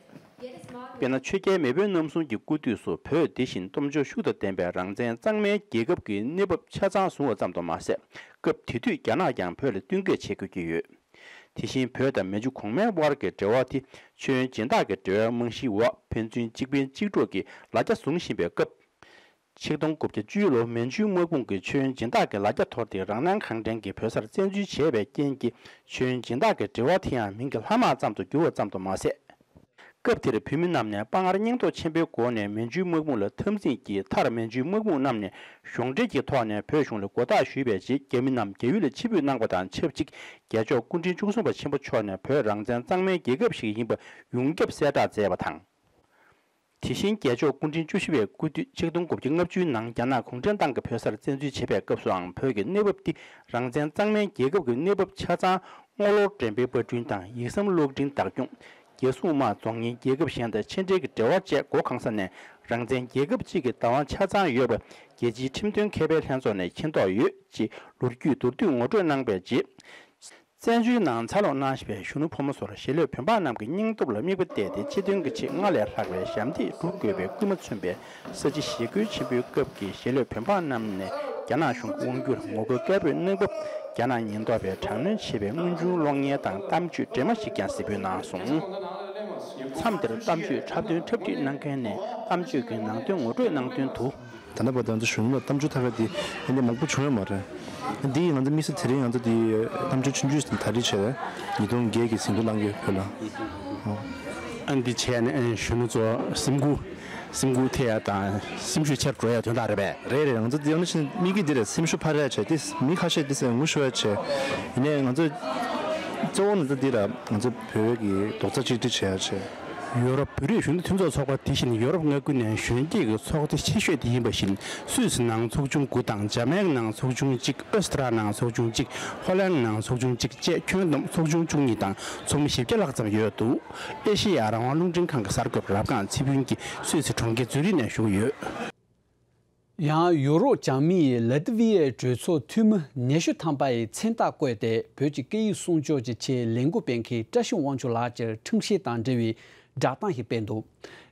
དཔེར་ན། ཆོས་རྒྱལ་མེས་དབོན་རྣམ་གསུམ་གྱི་སྐུ་དུས་སུ་བོད་དེ་བཞིན་སྟོབས་འབྱོར་ཤུགས་དང་ལྡན་པའི་རང་བཙན་གཙང་མའི་རྒྱལ་ཁབ་ཀྱི་གནས་བབ་ཆ་ཚང་བཟུང་བ་ཙམ་དུ་མ་ཟད། སྐབས་དེ་དུས་རྒྱ་ནག་ཀྱང་བོད་ལ་བསྟུན་མཁས་བྱེད་དགོས་ཀྱི་ཡོད། དེ་བཞིན་བོད་དང་མན་ཇུ་གོང་མའི་དབར་གྱི་འབྲེལ་བ་དེ་མཆོད་ཡོན་སྦྱིན་བདག་གི་འབྲེལ་བའི་རྨང་གཞིའི་འོག་ཕན་ཚུན་གཅིག་ཕན་གཅིག་གྲོགས་ཀྱི་ལ་རྒྱ་བཟུང་བཞིན་པའི་སྐབས། ཆིག་སྟོང་དགུ་བརྒྱ་བཅུའི་ལོ་མན་ཇུའི་དམག་དཔུང་གིས་མཆོད་ཡོན་སྦྱིན་བདག་གི་ལ་རྒྱ་དོར་ཏེ་རང་སྣང་གང་དྲན་གྱིས་བོད་སར་བཙན་འཛུལ་བྱས་པའི་རྐྱེན་གྱིས། མཆོད་ཡོན་སྦྱིན་བདག་གི་འབྲེལ་བ་དེ་ཡང་མིང་གི་ལྷག་མ་ཙམ་དུ་གྱུར་བ་ཙམ་དུ་མ་ཟད། སྐབས་དེར་བོད་མི་རྣམས་ནས་དཔའ་ངར་སྙིང་སྟོབས་ཆེན་པོའི་སྒོ་ནས་མན་ཇུའི་དམག་དཔུང་ལ་འཐབ་འཛིང་གིས། མཐར་མན་ཇུའི་དམག་དཔུང་རྣམས་ནས་གཞུང་འབྲེལ་གྱི་ཐོག་ནས་བོད་གཞུང་ལ་མགོ་བཏགས་ཞུས་པའི་རྗེས། རྒྱ་མི་རྣམས་རྒྱ་ཡུལ་ལ་ཕྱིར་འབུད་གནང་བ་དང་ཆབས་ཅིག་རྒྱལ་མཆོག་སྐུ་ཕྲེང་བཅུ་གསུམ་པ་ཆེན་པོ་མཆོག་ནས་བོད་རང་བཙན་གཙང་མའི་རྒྱལ་ཁབ་ཞིག་ཡིན་པ་ཡོངས་ཁྱབ་གསལ་བསྒྲགས་མཛད་པ་དང་། དེ་བཞིན་རྒྱལ་མཆོག་སྐུ་ཕྲེང་བཅུ་བཞི་པའི་སྐུ་དུས་ཆིག་སྟོང་དགུ་བརྒྱ་ལྔ་བཅུའི་ནང་རྒྱ་ནག་གུང་ཁྲན་ཏང་གིས་བོད་སར་བཙན་འཛུལ་བྱེད་པའི་སྐབས་སུའང་བོད་ཀྱི་གནས་བབ་འདི་རང་བཙན་གཙང་མའི་རྒྱལ་ཁབ་ཀྱི་གནས་བབ་ཆ་ཚང་། རྔོག་ལོར་འགྲེམས་སྤེལ་པར་སྐྲུན་དང་ཡིག་ཟམ་གློག་འཕྲིན་བདག་སྐྱོང་། རྒྱལ་སྲུང་དམག་རྫོང་གཉེར། རྒྱལ་ཁབ་གཞན་དང་ཕྱི་འབྲེལ་གྱི་འབྲེལ་བ་བཅས་སྒོ་གང་ས་ནས་རང་བཙན་རྒྱལ་ཁབ་ཅིག་གི་བདག་དབང་ཆ་ཚང་ཡོད་པ་རྒྱལ་སྤྱིའི་ཁྲིམས་དོན་མཁས་པའི་ལྷན་ཚོགས་ནས་མཁྱེན་རྟོགས་ཡོད་ཅེས་ལོ་རྒྱུས་མདོར་བསྡུས་ངོ་སྤྲོད་གནང་པའི་རྗེས། བཙན་བྱོལ་ནང་འཚར་ལོངས་གནང་བཞིན་པའི་གཞོན་ནུ་ཕོ་མོ་ཚོར་གཞིས་ལུས་བོད་འབངས་རྣམས་ཀྱི་སྙིང་སྟོབས་ལ་མིག་དཔེ་བལྟས་ཏེ་སྤྱི་དོན་གྱི་ཆེད་སྔར་ལས་ལྷག་པའི་ཞབས་འདེགས་སྒྲུབ་དགོས་པའི་སྐུལ་མ་མཚོན་པའི་ས་བྱི་ཞི་རྒོལ་ཆེན་པོའི་སྐབས་ཀྱི་གཞིས་ལུས་བོད་འབངས་རྣམས་ནས་རྒྱ་ནག་གཞུང་གི་དབང་སྒྱུར་ངོ་རྒོལ་སྐད་འབོད་གནང་བབ། རྒྱ་ནག་ཉེན་རྟོག་པས་དྲག་གནོན་བྱས་པའི་དངོས་བྱུང་གློག་བརྙན་དང་གཏམ་བརྗོད་འདྲེས་མ་ཞིག་ཀྱང་གཟིགས་འབུལ་གནང་སོང་། མཚམས་དེར་གཏམ་བརྗོད་འཁྲབ་སྟོན་འཁྲབ་ཁྲིད་གནང་མཁན་ནས་གཏམ་བརྗོད་ཀྱི་ནང་དོན་ངོ་སྤྲོད་གནང་དོན་དུ། ད་ལྟ་བར་དུ་ང་ཚོ་གཞོན་ནུ་ལ་གཏམ་བརྗོད་ཐད་ཀར་འདི་ཨ་ནི་མང་པོ་བྱུང་ཡོད་མ་རེད། འདི་ང་ཚོ་དམིགས་བསལ་དེ་རིང་ང་ཚོ་འདི་གཏམ་བརྗོད་ཆུང་ཆུང་ཞིག་དང་གྲ་སྒྲིག་བྱས། ཉིས་སྟོང་བརྒྱད་ཀྱི་ཟིང་འཁྲུག་ལངས་ཡོད་བོད་ལ། ཨ་འདི་བྱས་ནས་གཞོན་ནུ་ཚོ་སེམས་འགུལ་སེམས་འགུལ་ཐེབས་ཡ་དང་སེམས་ཤུགས་ཆེར་འགྲོ་ཡ་དོན་དག་རེད་པས། རེད་རེད། ང་ཚོ་འདི་ཡང་ན་ཕྱིན་དམིགས་ཀྱི་འདི་རེད། སེམས་ཤུགས་འཕར་ཡ་བྱས་ཏེ་མི་ཁ་ཤས་འདི་སེམས་ངུ་ཤོར་ཡ་བྱས། ཡིན་ནའི་ང་ཚོ་གཙོ་བོ་ང་ཚོ་འདི་ར་ང་ཚོ་བོད་ཀྱི་རྡོག་རྩ་གཅིག་སྒྲིལ་བྱེད་ཡ་བྱས། ཡོ་རོབ་བོད་རིགས་གཞོན་ནུ་མཐུན་ཚོགས་ཚོགས་པ་དེ་བཞིན་ཡོ་རོབ་མངའ་ཁུལ་ནས་གཞོན་སྐྱེས་ཀྱི་ཚོགས་སྡེ་ཆེ་ཤོས་དེ་ཡིན་པ་བཞིན། སུད་སི་ནང་ཚོགས་ཆུང་དགུ་དང་འཇར་མན་ནང་ཚོགས་ཆུང་གཅིག་ཨོ་སི་ཏྲ་ནང་ཚོགས་ཆུང་གཅིག་ཧོ་ལན་ནང་ཚོགས་ཆུང་གཅིག་བཅས་ཁྱོན་བསྡོམས་ཚོགས་ཆུང་བཅུ་གཉིས་དང་ཚོགས་མི་བཞི་བརྒྱ་ལྷག་ཙམ་ཡོད་འདུག་ཨེ་ཤེ་ཡ་རང་དབང་རླུང་འཕྲིན་ཁང་གི་གསར་འགོད་པ་རབ་སྒང་ཚེ་ཕུན་གྱིས་སུད་སི་གྲོང་ཁྱེར་ཛུ་རིག་ནས་ཞུ་གི་ཡོད། ཡང་ཡུ་རོབ་བྱང་མིའི་ལ་ཏི་ཝི་ཡའི་གྲོས་ཚོགས་འཐུས་མི་ཉི་ཤུ་ཐམ་པ་ཡི་མཚན་རྟགས་བཀོད་དེ། བོད་ཀྱི་སྐད་ཡིག་སྲུང་སྐྱོབ་ཀྱི་ཆེད་ལས་འགུལ་སྤེལ་མཁན་བཀྲ་ཤིས་དབང་ཕྱུག་ལགས་ཀྱི་ཁྲིམས་བཤེར་དང་འབྲེལ་བའི་བསྒྲགས་གཏམ་ཞིག་སྤེལ་འདུག་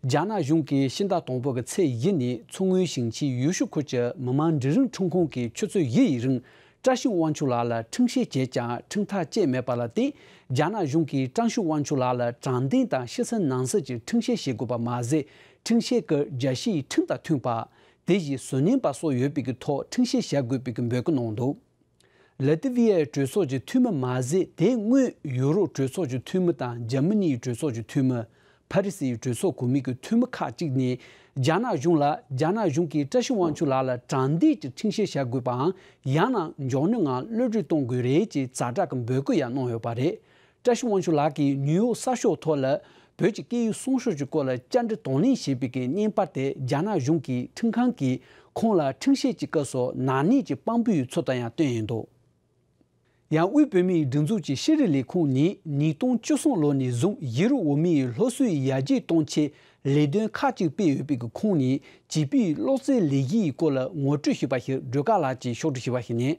རྒྱ་ནག་གཞུང་གིས་ཕྱི་ཟླ་དང་པོ་གི་ཚེས་བཞི་ནས་མཚོ་སྔོན་ཞིང་ཆེན་ཡུལ་ཤུལ་ཁུལ་གྱི་མི་དམངས་འབྲིང་རིམ་ཁྲིམས་ཁང་གིས་ཆུ་ཚོད་བཞི་ཡི་རིང་ བཀྲ་ཤིས་དབང་ཕྱུག་ལགས་ལ་ཁྲིམས་བཤེར་བྱས་ཀྱང་ཁྲིམས་ཐག་བཅད་མེད་པ་ལ་བརྟེན། རྒྱ་ནག་གཞུང་གིས་བཀྲ་ཤིས་དབང་ཕྱུག་ལགས་ལ་དྲང་བདེན་དང་ཕྱི་གསལ་ནང་གསལ་གྱི་ཁྲིམས་བཤེར་བྱེད་དགོས་པ་མ་ཟད། ཁྲིམས་བཤེར་སྐབས་རྒྱལ་སྤྱིའི་ཁྲིམས་དང་མཐུན་པ། དེ་བཞིན་གཟུ་བརྙན་པ་སོགས་ཡོད་པའི་ཐོག་ཁྲིམས་བཤེར་བྱ་དགོས་པའི་འབོད་སྐུལ་གནང་འདུག་ལ་ཏི་ཝི་ཡའི་གྲོས་ཚོགས་ཀྱི་འཐུས་མི་མ་ཟད། དེ་སྔོན་ཡུ་རོབ་གྲོས་ཚོགས་ཀྱི་འཐུས་མི་དང་འཇར་མ་ནིའི་གྲོས་ཚོགས་ཀྱི་འཐུས་མི། ཕ་རི་སིའི་གྲོས་ཚོགས་གོང་མའི་འཐུས་མི་ཁག་ཅིག་ནས། རྒྱ་ནག་གཞུང་ལ་རྒྱ་ནག་གཞུང་གིས་བཀྲ་ཤིས་དབང་ཕྱུག་ལགས་ལ་དྲང་བདེན་གྱི་ཁྲིམས་བཤེར་བྱ་དགོས་པའམ། ཡང་ན་མགྱོགས་མྱུར་ངང་གློད་གྲོལ་གཏོང་དགོས་རེད་ཅེས་ཛ་དྲག་གི་འབོད་སྐུལ་ཡང་གནང་ཡོད་པ་རེད། བཀྲ་ཤིས་དབང་ཕྱུག་ལགས་ཀྱིས་ནིའུ་ཡོག་གསར་ཤོག་ཐོག་ལ། བོད་ཀྱི་སྐད་ཡིག་སྲུང་སྐྱོབ་ཀྱི་སྐོར་ལ་བཅར་འདྲི་དང་ལེན་བྱས་པའི་བརྙན་པར་དེ། རྒྱ་ནག་གཞུང་གི་ཁྲིམས་ཁང་གིས་ཁོང་ལ་ཁྲིམས་བཤེར་གྱི་སྐབས་སུ་ནག་ཉེས་ཀྱི་དཔང་པོའི་ཚུལ་དུ་ཡང་བཏོན་ཡོད་འདུག་ཡང་དབུས་བོད་མིའི་སྒྲིག་འཛུགས་ཀྱི་ཤེས་རིག་ལས་ཁུངས་ནས། ཉིས་སྟོང་བཅུ་གསུམ་ལོ་ནས་བཟུང་ཡུ་རོབ་འོག་མའི་སློབ་གསོའི་ཡར་རྒྱས་གཏོང་ཆེད་ལས་དོན་ཁག་ཅིག་སྤེལ་ཡོད་པའི་ཁོངས་ནས། བྱིས་པའི་ཀློག་རྩལ་ལས་གཞིའི་སྐོར་ལ་ངོ་སྤྲོད་ཞུས་པ་ཞིག་སྒྲོལ་དཀར་ལགས་ཀྱིས་ཕྱོགས་སྒྲིག་ཞུས་པ་ཞིག་ནས།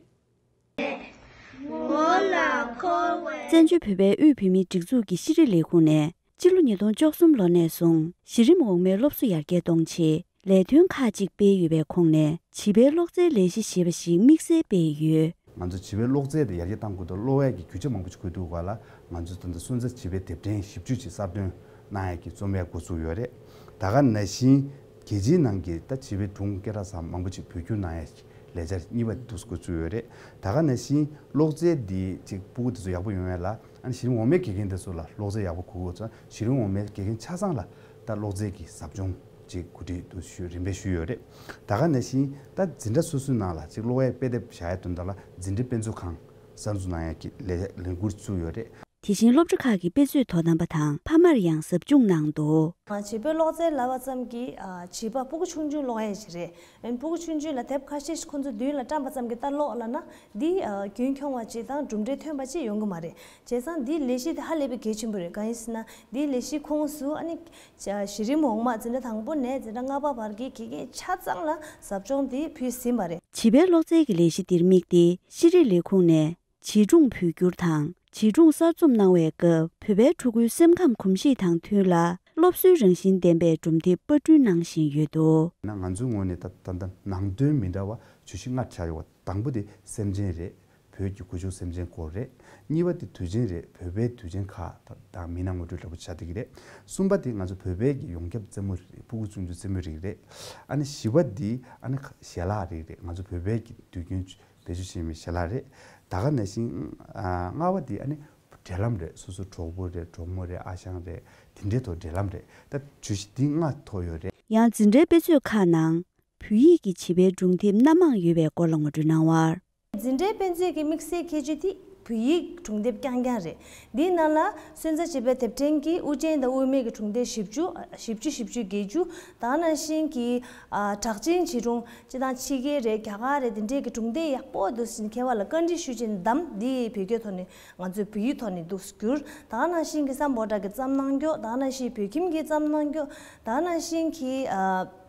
བཙན་བྱོལ་བོད་པའི་དབུས་བོད་མིའི་སྒྲིག་འཛུགས་ཀྱི་ཤེས་རིག་ལས་ཁུངས་ནས། སྤྱི་ལོ་ཉིས་སྟོང་བཅུ་གསུམ་ལོ་ནས་བཟུང་གཞི་རིམ་འོག་མའི་སློབ་གསོ་ཡར་རྒྱས་གཏོང་ཆེད་ལས་དོན་ཁག་ཅིག་སྤེལ་ཡོད་པའི་ཁོངས་ནས། བྱིས་པའི་ཀློག་རྩལ་ལས་གཞི་ཞེས་པ་ཞིག་དམིགས་བསལ་སྤེལ་ཡོད། ང་ཚོ་བྱིས་པའི་ཀློག་རྩལ་དེ་ཡར་རྒྱས་གཏང་དགོས་དུས་ཀློག་ཡས་ཀྱི་རྒྱུ་ཆ་མང་པོ་ཞིག་དགོས་འདུག་ག་ལ། ང་ཚོས་ད་ལྟ་སོན་རྩ་བྱིས་པའི་དེབ་ཕྲེང་བཞི་བཅུ་ཅིག་གསར་འདོན་གནང་ཡས་ཀྱི་རྩོམ་ཡས་འགོ་བཙུགས་ཡོད་རེད། ད་ག་ནང་བཞིན་རྒྱལ་སྤྱིའི་ནང་གི་ད་བྱིས་པའི་སྒྲུང་སྐད་གྲགས་ཚང་མང་པོ་ཅིག་བོད་བསྒྱུར་གནང་ཡས་ཀྱི་ལས་འཆར་གཉིས་པ་འདུག་འགོ་བཙུགས་ཡོད་རེད། ད་ག་ནང་བཞིན་ཀློག་རྩལ་འདི་ཅིག་སྤུ་གུ་དེ་ཚོ་ཡག་པོ་ཡོང་ཡས་ལ། ཨ་ནི་གཞི་རིམ་འོག་མའི་དགེ་རྒན་དེ་ཚོ་ལ་ཀློག་རྩལ་ཡག་པོ་དགོས་ཀྱི་ཡོད་ཙང་། གཞི་རིམ་འོག་མའི་དགེ་རྒན་ཆ་ཚང་ལ་ད་ཀློག་རྩལ་གྱི་ཟབ་སྦྱོང་ཅིག་གོ་སྒྲིག་འདུག་ཞུ་རིམ་པས་ཞུས་ཡོད་རེད། ད་ག་ནང་བཞིན་ད་འཛིན་གྲྭ་སོ་སོའི་ནང་ལ་ཅིག་ཀློག་ཡས་དཔེ་དེབ་བཞག་ཡས་དོན་དག་ལ་འཛིན་གྲྭའི་དཔེ་མཛོད་ཁང་གསར་འཛུགས་གནང་ཡས་ཀྱི་ལས་ལས་འགུལ་བཙུགས་ཡོད་རེད། དེ་བཞིན་སློབ་གྲྭ་ཁག་གི་དཔེ་མཛོད་དོ་དམ་པ་དང་ཕ་མར་ཡང་ཟབ་སྦྱོང་གནང་འདུག་བྱིས་པའི་ཀློག་རྩལ་ལབ་པ་ཙམ་གྱིས་བྱིས་པ་སྤུ་གུ་ཆུང་ཆུང་ཀློག་ཡས་ཞིག་རེད། ཨན་སྤུ་གུ་ཆུང་ཆུང་ལ་དེབ་ཁ་ཤས་ཤིག་ཁོ་ཚོ་མདུན་ལ་བཀྲམ་པ་ཙམ་གྱིས་ད་ཀློག་ལབ་ན་འདི་རྒྱུན་འཁྱོངས་པ་ཅིག་དང་གྲུབ་འབྲས་ཐོན་པ་ཅིག་ཡོང་གི་མ་རེད། བྱས་ཙང་འདིའི་ལས་གཞི་དེ་ཧ་ལས་པའི་གལ་ཆེན་པོ་རེད། གང་ཡིན་ཟེར་ན་འདིའི་ལས་གཞིའི་ཁོངས་སུ་ཨ་ནི་གཞི་རིམ་འོག་མ་འཛིན་གྲྭ་དང་པོ་ནས་འཛིན་གྲྭ་ལྔ་པ་བར་གྱི་དགེ་རྒན་ཆ་ཚང་ལ་ཟབ་སྦྱོང་དེ་ཕུལ་ཟིན་པ་རེད། བྱིས་པའི་ཀློག་རྩལ་གྱི་ལས་གཞི་འདིར་དམིགས་ཏེ་ཤེས་རིག་ལས་ཁུངས་ནས། བྱིས་སྒྲུང་བོད་བསྒྱུར་དང་བྱིས་སྒྲུང་གསར་རྩོམ་གནང་བའི་སྐབས་བོད་པའི་ཕྲུ་གུའི་སེམས་ཁམས་གོམས་གཤིས་དང་མཐུན་ལ་སློབ་གསོའི་རང་བཞིན་ལྡན་པའི་སྒྲུང་དེབ་པར་སྐྲུན་གནང་བཞིན་ཡོད་འདུག་ན་ང་ཚོའི་ངོས་ནས་ད་ད་ལྟ་ནང་དོན་མི་འདྲ་བ་བརྗོད་གཞི་ལྔ་ཆགས་ཡོད་པ། དང་པོ་དེ་སེམས་ཅན་རེད། བོད་ཀྱི་གོ་ཆོད་སེམས་ཅན་སྐོར་རེད། གཉིས་པ་དེ་དུས་ཆེན་རེད། བོད་པའི་དུས་ཆེན་ཁག་དང་མི་སྣ་ངོ་སྤྲོད་འདྲ་པོ་ཆགས་བསྡད་ཀྱི་རེད། གསུམ་པ་དེ་ང་ཚོ་བོད་པའི་གི་ཡོངས་ཁྱབ་རྩེད་མོ་རེད། ཕྲུ་གུ་ཆུང་ཆུང་རྩེད་མོའི་རིགས་རེད། ཨ་ནི་བཞི་པ་དེ་ཨ་ནི་ཞལ་ལག་རིགས་རེད། ང་ཚོ་བོད་པའི་གི་དུས་རྒྱུན་བེད་སྤྱོད་བྱེད་མི་ཞལ་ལག་རེད། ད་ག་ནང་བཞིན་ཨ་ལྔ་པ་དེ་ཨ་ནི་འབྲེལ་ལམ་རེད། སོ་སོ་གྲོགས་པོ་རེད། གྲོགས་མོ་རེད། ཨ་ཞང་རེད། དེ་འདྲའི་ཐོག་འབྲེལ་ལམ་རེད། ད་བརྗོད་གཞི་འདི་ལྔ་ཐོགས་ཡོད་རེད། ཡང་འཛིན་གྲྭའི་དཔེ་མཛོད་ཁག་ནང་བོད་ཡིག་གི་བྱིས་པའི་སྒྲུང་དེབ་སྣ་མང་ཡོད་པའི་སྐོར་ལ་ངོ་སྤྲོད་གནང་བར། འཛིན་གྲྭའི་དཔེ་མཛོད་ཀྱི་དམིགས་བསལ་ཁྱད་ཆོས་དེ་བོད་ཡིག་སྒྲུང་དེབ་རྐྱང་རྐྱང་རེད། འདིའི་ནང་ལ་སོན་རྩ་བྱིས་པའི་དེབ་ཕྲེང་གི་དབུ་ཅན་དང་དབུ་མེད་ཀྱི་སྒྲུང་དེབ་བཞི་བཅུ། བཞི་བཅུ། བཞི་བཅུ། བརྒྱད་ཅུ། ད་ག་ནང་བཞིན་གྱི་ཨ་གྲགས་ཅན་བྱིས་སྒྲུང་སྤྱི་དང་ཕྱི་རྒྱལ་རེད། རྒྱ་གར་རེད། དེ་འདྲའི་གི་སྒྲུང་དེབ་ཡག་པོ་འདུག་ཟེར་མཁས་པ་ལ་བཀའ་འདྲི་ཞུས་བྱས་ནས་བདམས། འདི་བོད་སྐད་ཐོག་ནས་ང་ཚོས་བོད་ཡིག་ཐོག་ནས་འདུག་བསྒྱུར། ད་ག་ནང་བཞིན་གྱི་སམ་བྷོ་ཊ་གིས་བརྩམས་གནང་རྒྱུ། ད་ག་ནང་བཞིན་བོད་ཁྱིམ་གྱིས་བརྩམས་གནང་རྒྱུ། ད་ག་ནང་བཞིན་གྱི་ཨ།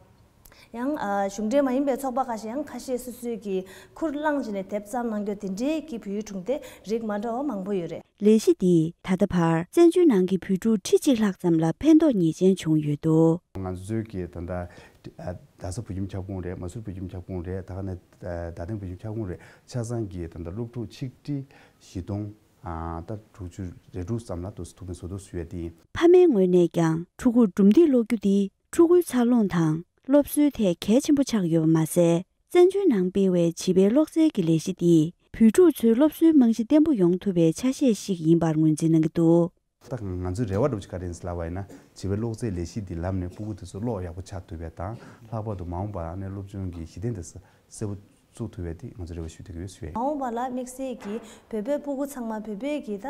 ཡང་ཨ་གཞུང་འབྲེལ་མ་ཡིན་པའི་ཚོགས་པ་ཁ་ཤས་ཡང་ཁ་ཤས་སོ་སོའི་གི་ཁུར་བླངས་བྱས་ནས་དེབ་བརྩམས་གནང་རྒྱུ་དེ་འདྲའི་གི་བོད་ཡིག་སྒྲུང་དེབ་རིགས་མ་འདྲ་བ་མང་པོ་ཡོད་རེད། ལས་གཞི་འདིས་ད་ལྟ་བར་བཙན་བྱོལ་ནང་གི་བོད་ཕྲུག་ཁྲི་གཅིག་ལྷག་ཙམ་ལ་ཕན་ཐོགས་ངེས་ཅན་བྱུང་ཡོད་འདུག་ང་ཚོའི་གི་ད་ལྟ་རྡ་ས་བོད་ཁྱིམ་ཁྱབ་ཁོངས་རེད། མ་སུར་བོད་ཁྱིམ་ཁྱབ་ཁོངས་རེད། ད་ག་ནས་རྡ་སྟེང་བོད་ཁྱིམ་ཁྱབ་ཁོངས་རེད། ཆ་ཚང་གི་ད་ལྟ་སློབ་ཕྲུག་ཆིག་ཁྲི་བཞི་སྟོང་ཨ་ད་དྲུག་ཅུ་རེ་དྲུག་ཙམ་ལ་དུ་ཐུགས་ཕན་གསོས་འདུག་ཞུ་ཡ་དེ་ཡིན། ཕ་མའི་ངོས་ནས་ཀྱང་ཕྲུ་གུར་སྒྲུང་དེབ་ཀློག་རྒྱུ་དེ་ཕྲུ་གུའི་འཚར་ལོངས་དང་སློབ་གསོའི་ཐད་གལ་ཆེན་པོ་ཆགས་ཡོད་པ་མ་ཟད། བཙན་བྱོལ་ནང་སྤེལ་བའི་བྱིས་པའི་ཀློག་རྩལ་གྱི་ལས་གཞི་འདིས་བོད་ཕྲུག་ཚོའི་སློབ་གསོའི་རྨང་གཞི་བརྟན་པོ་ཡོང་ཐུབ་པའི་ཆ་ཤས་ཤིག་ཡིན་པར་ངོས་འཛིན་གནང་གི་འདུག་ད་ང་ཚོའི་རེ་བ་འདྲ་པོ་ཅིག་ག་རེ་ཡིན་ཟེར་ལབ་པ་ཡིན་ན། བྱིས་པའི་ཀློག་རྩལ་ལས་གཞི་འདི་ལམ་ནས་ཕྲུ་གུ་དེ་ཚོ་ཀློག་ཡག་པོ་ཆགས་ཐུབ་པ་དང་། ལྷག་པར་དུ་མ་འོངས་པར་ཨ་ནི་སློབ་སྦྱོང་གི་གཞི་རྟེན་དེ་གསལ་པོ་བཙུགས་ཐུབ་པའི་དེ་ང་ཚོ་རེ་བ་ཞུ་བསྡད་ཀྱི་ཡོད་ཞུ་བས། མ་འོངས་པ་ལ་དམིགས་བསལ་གྱིས་བོད་པའི་ཕྲུ་གུ་ཚང་མ་བོད་པའི་གི་ད་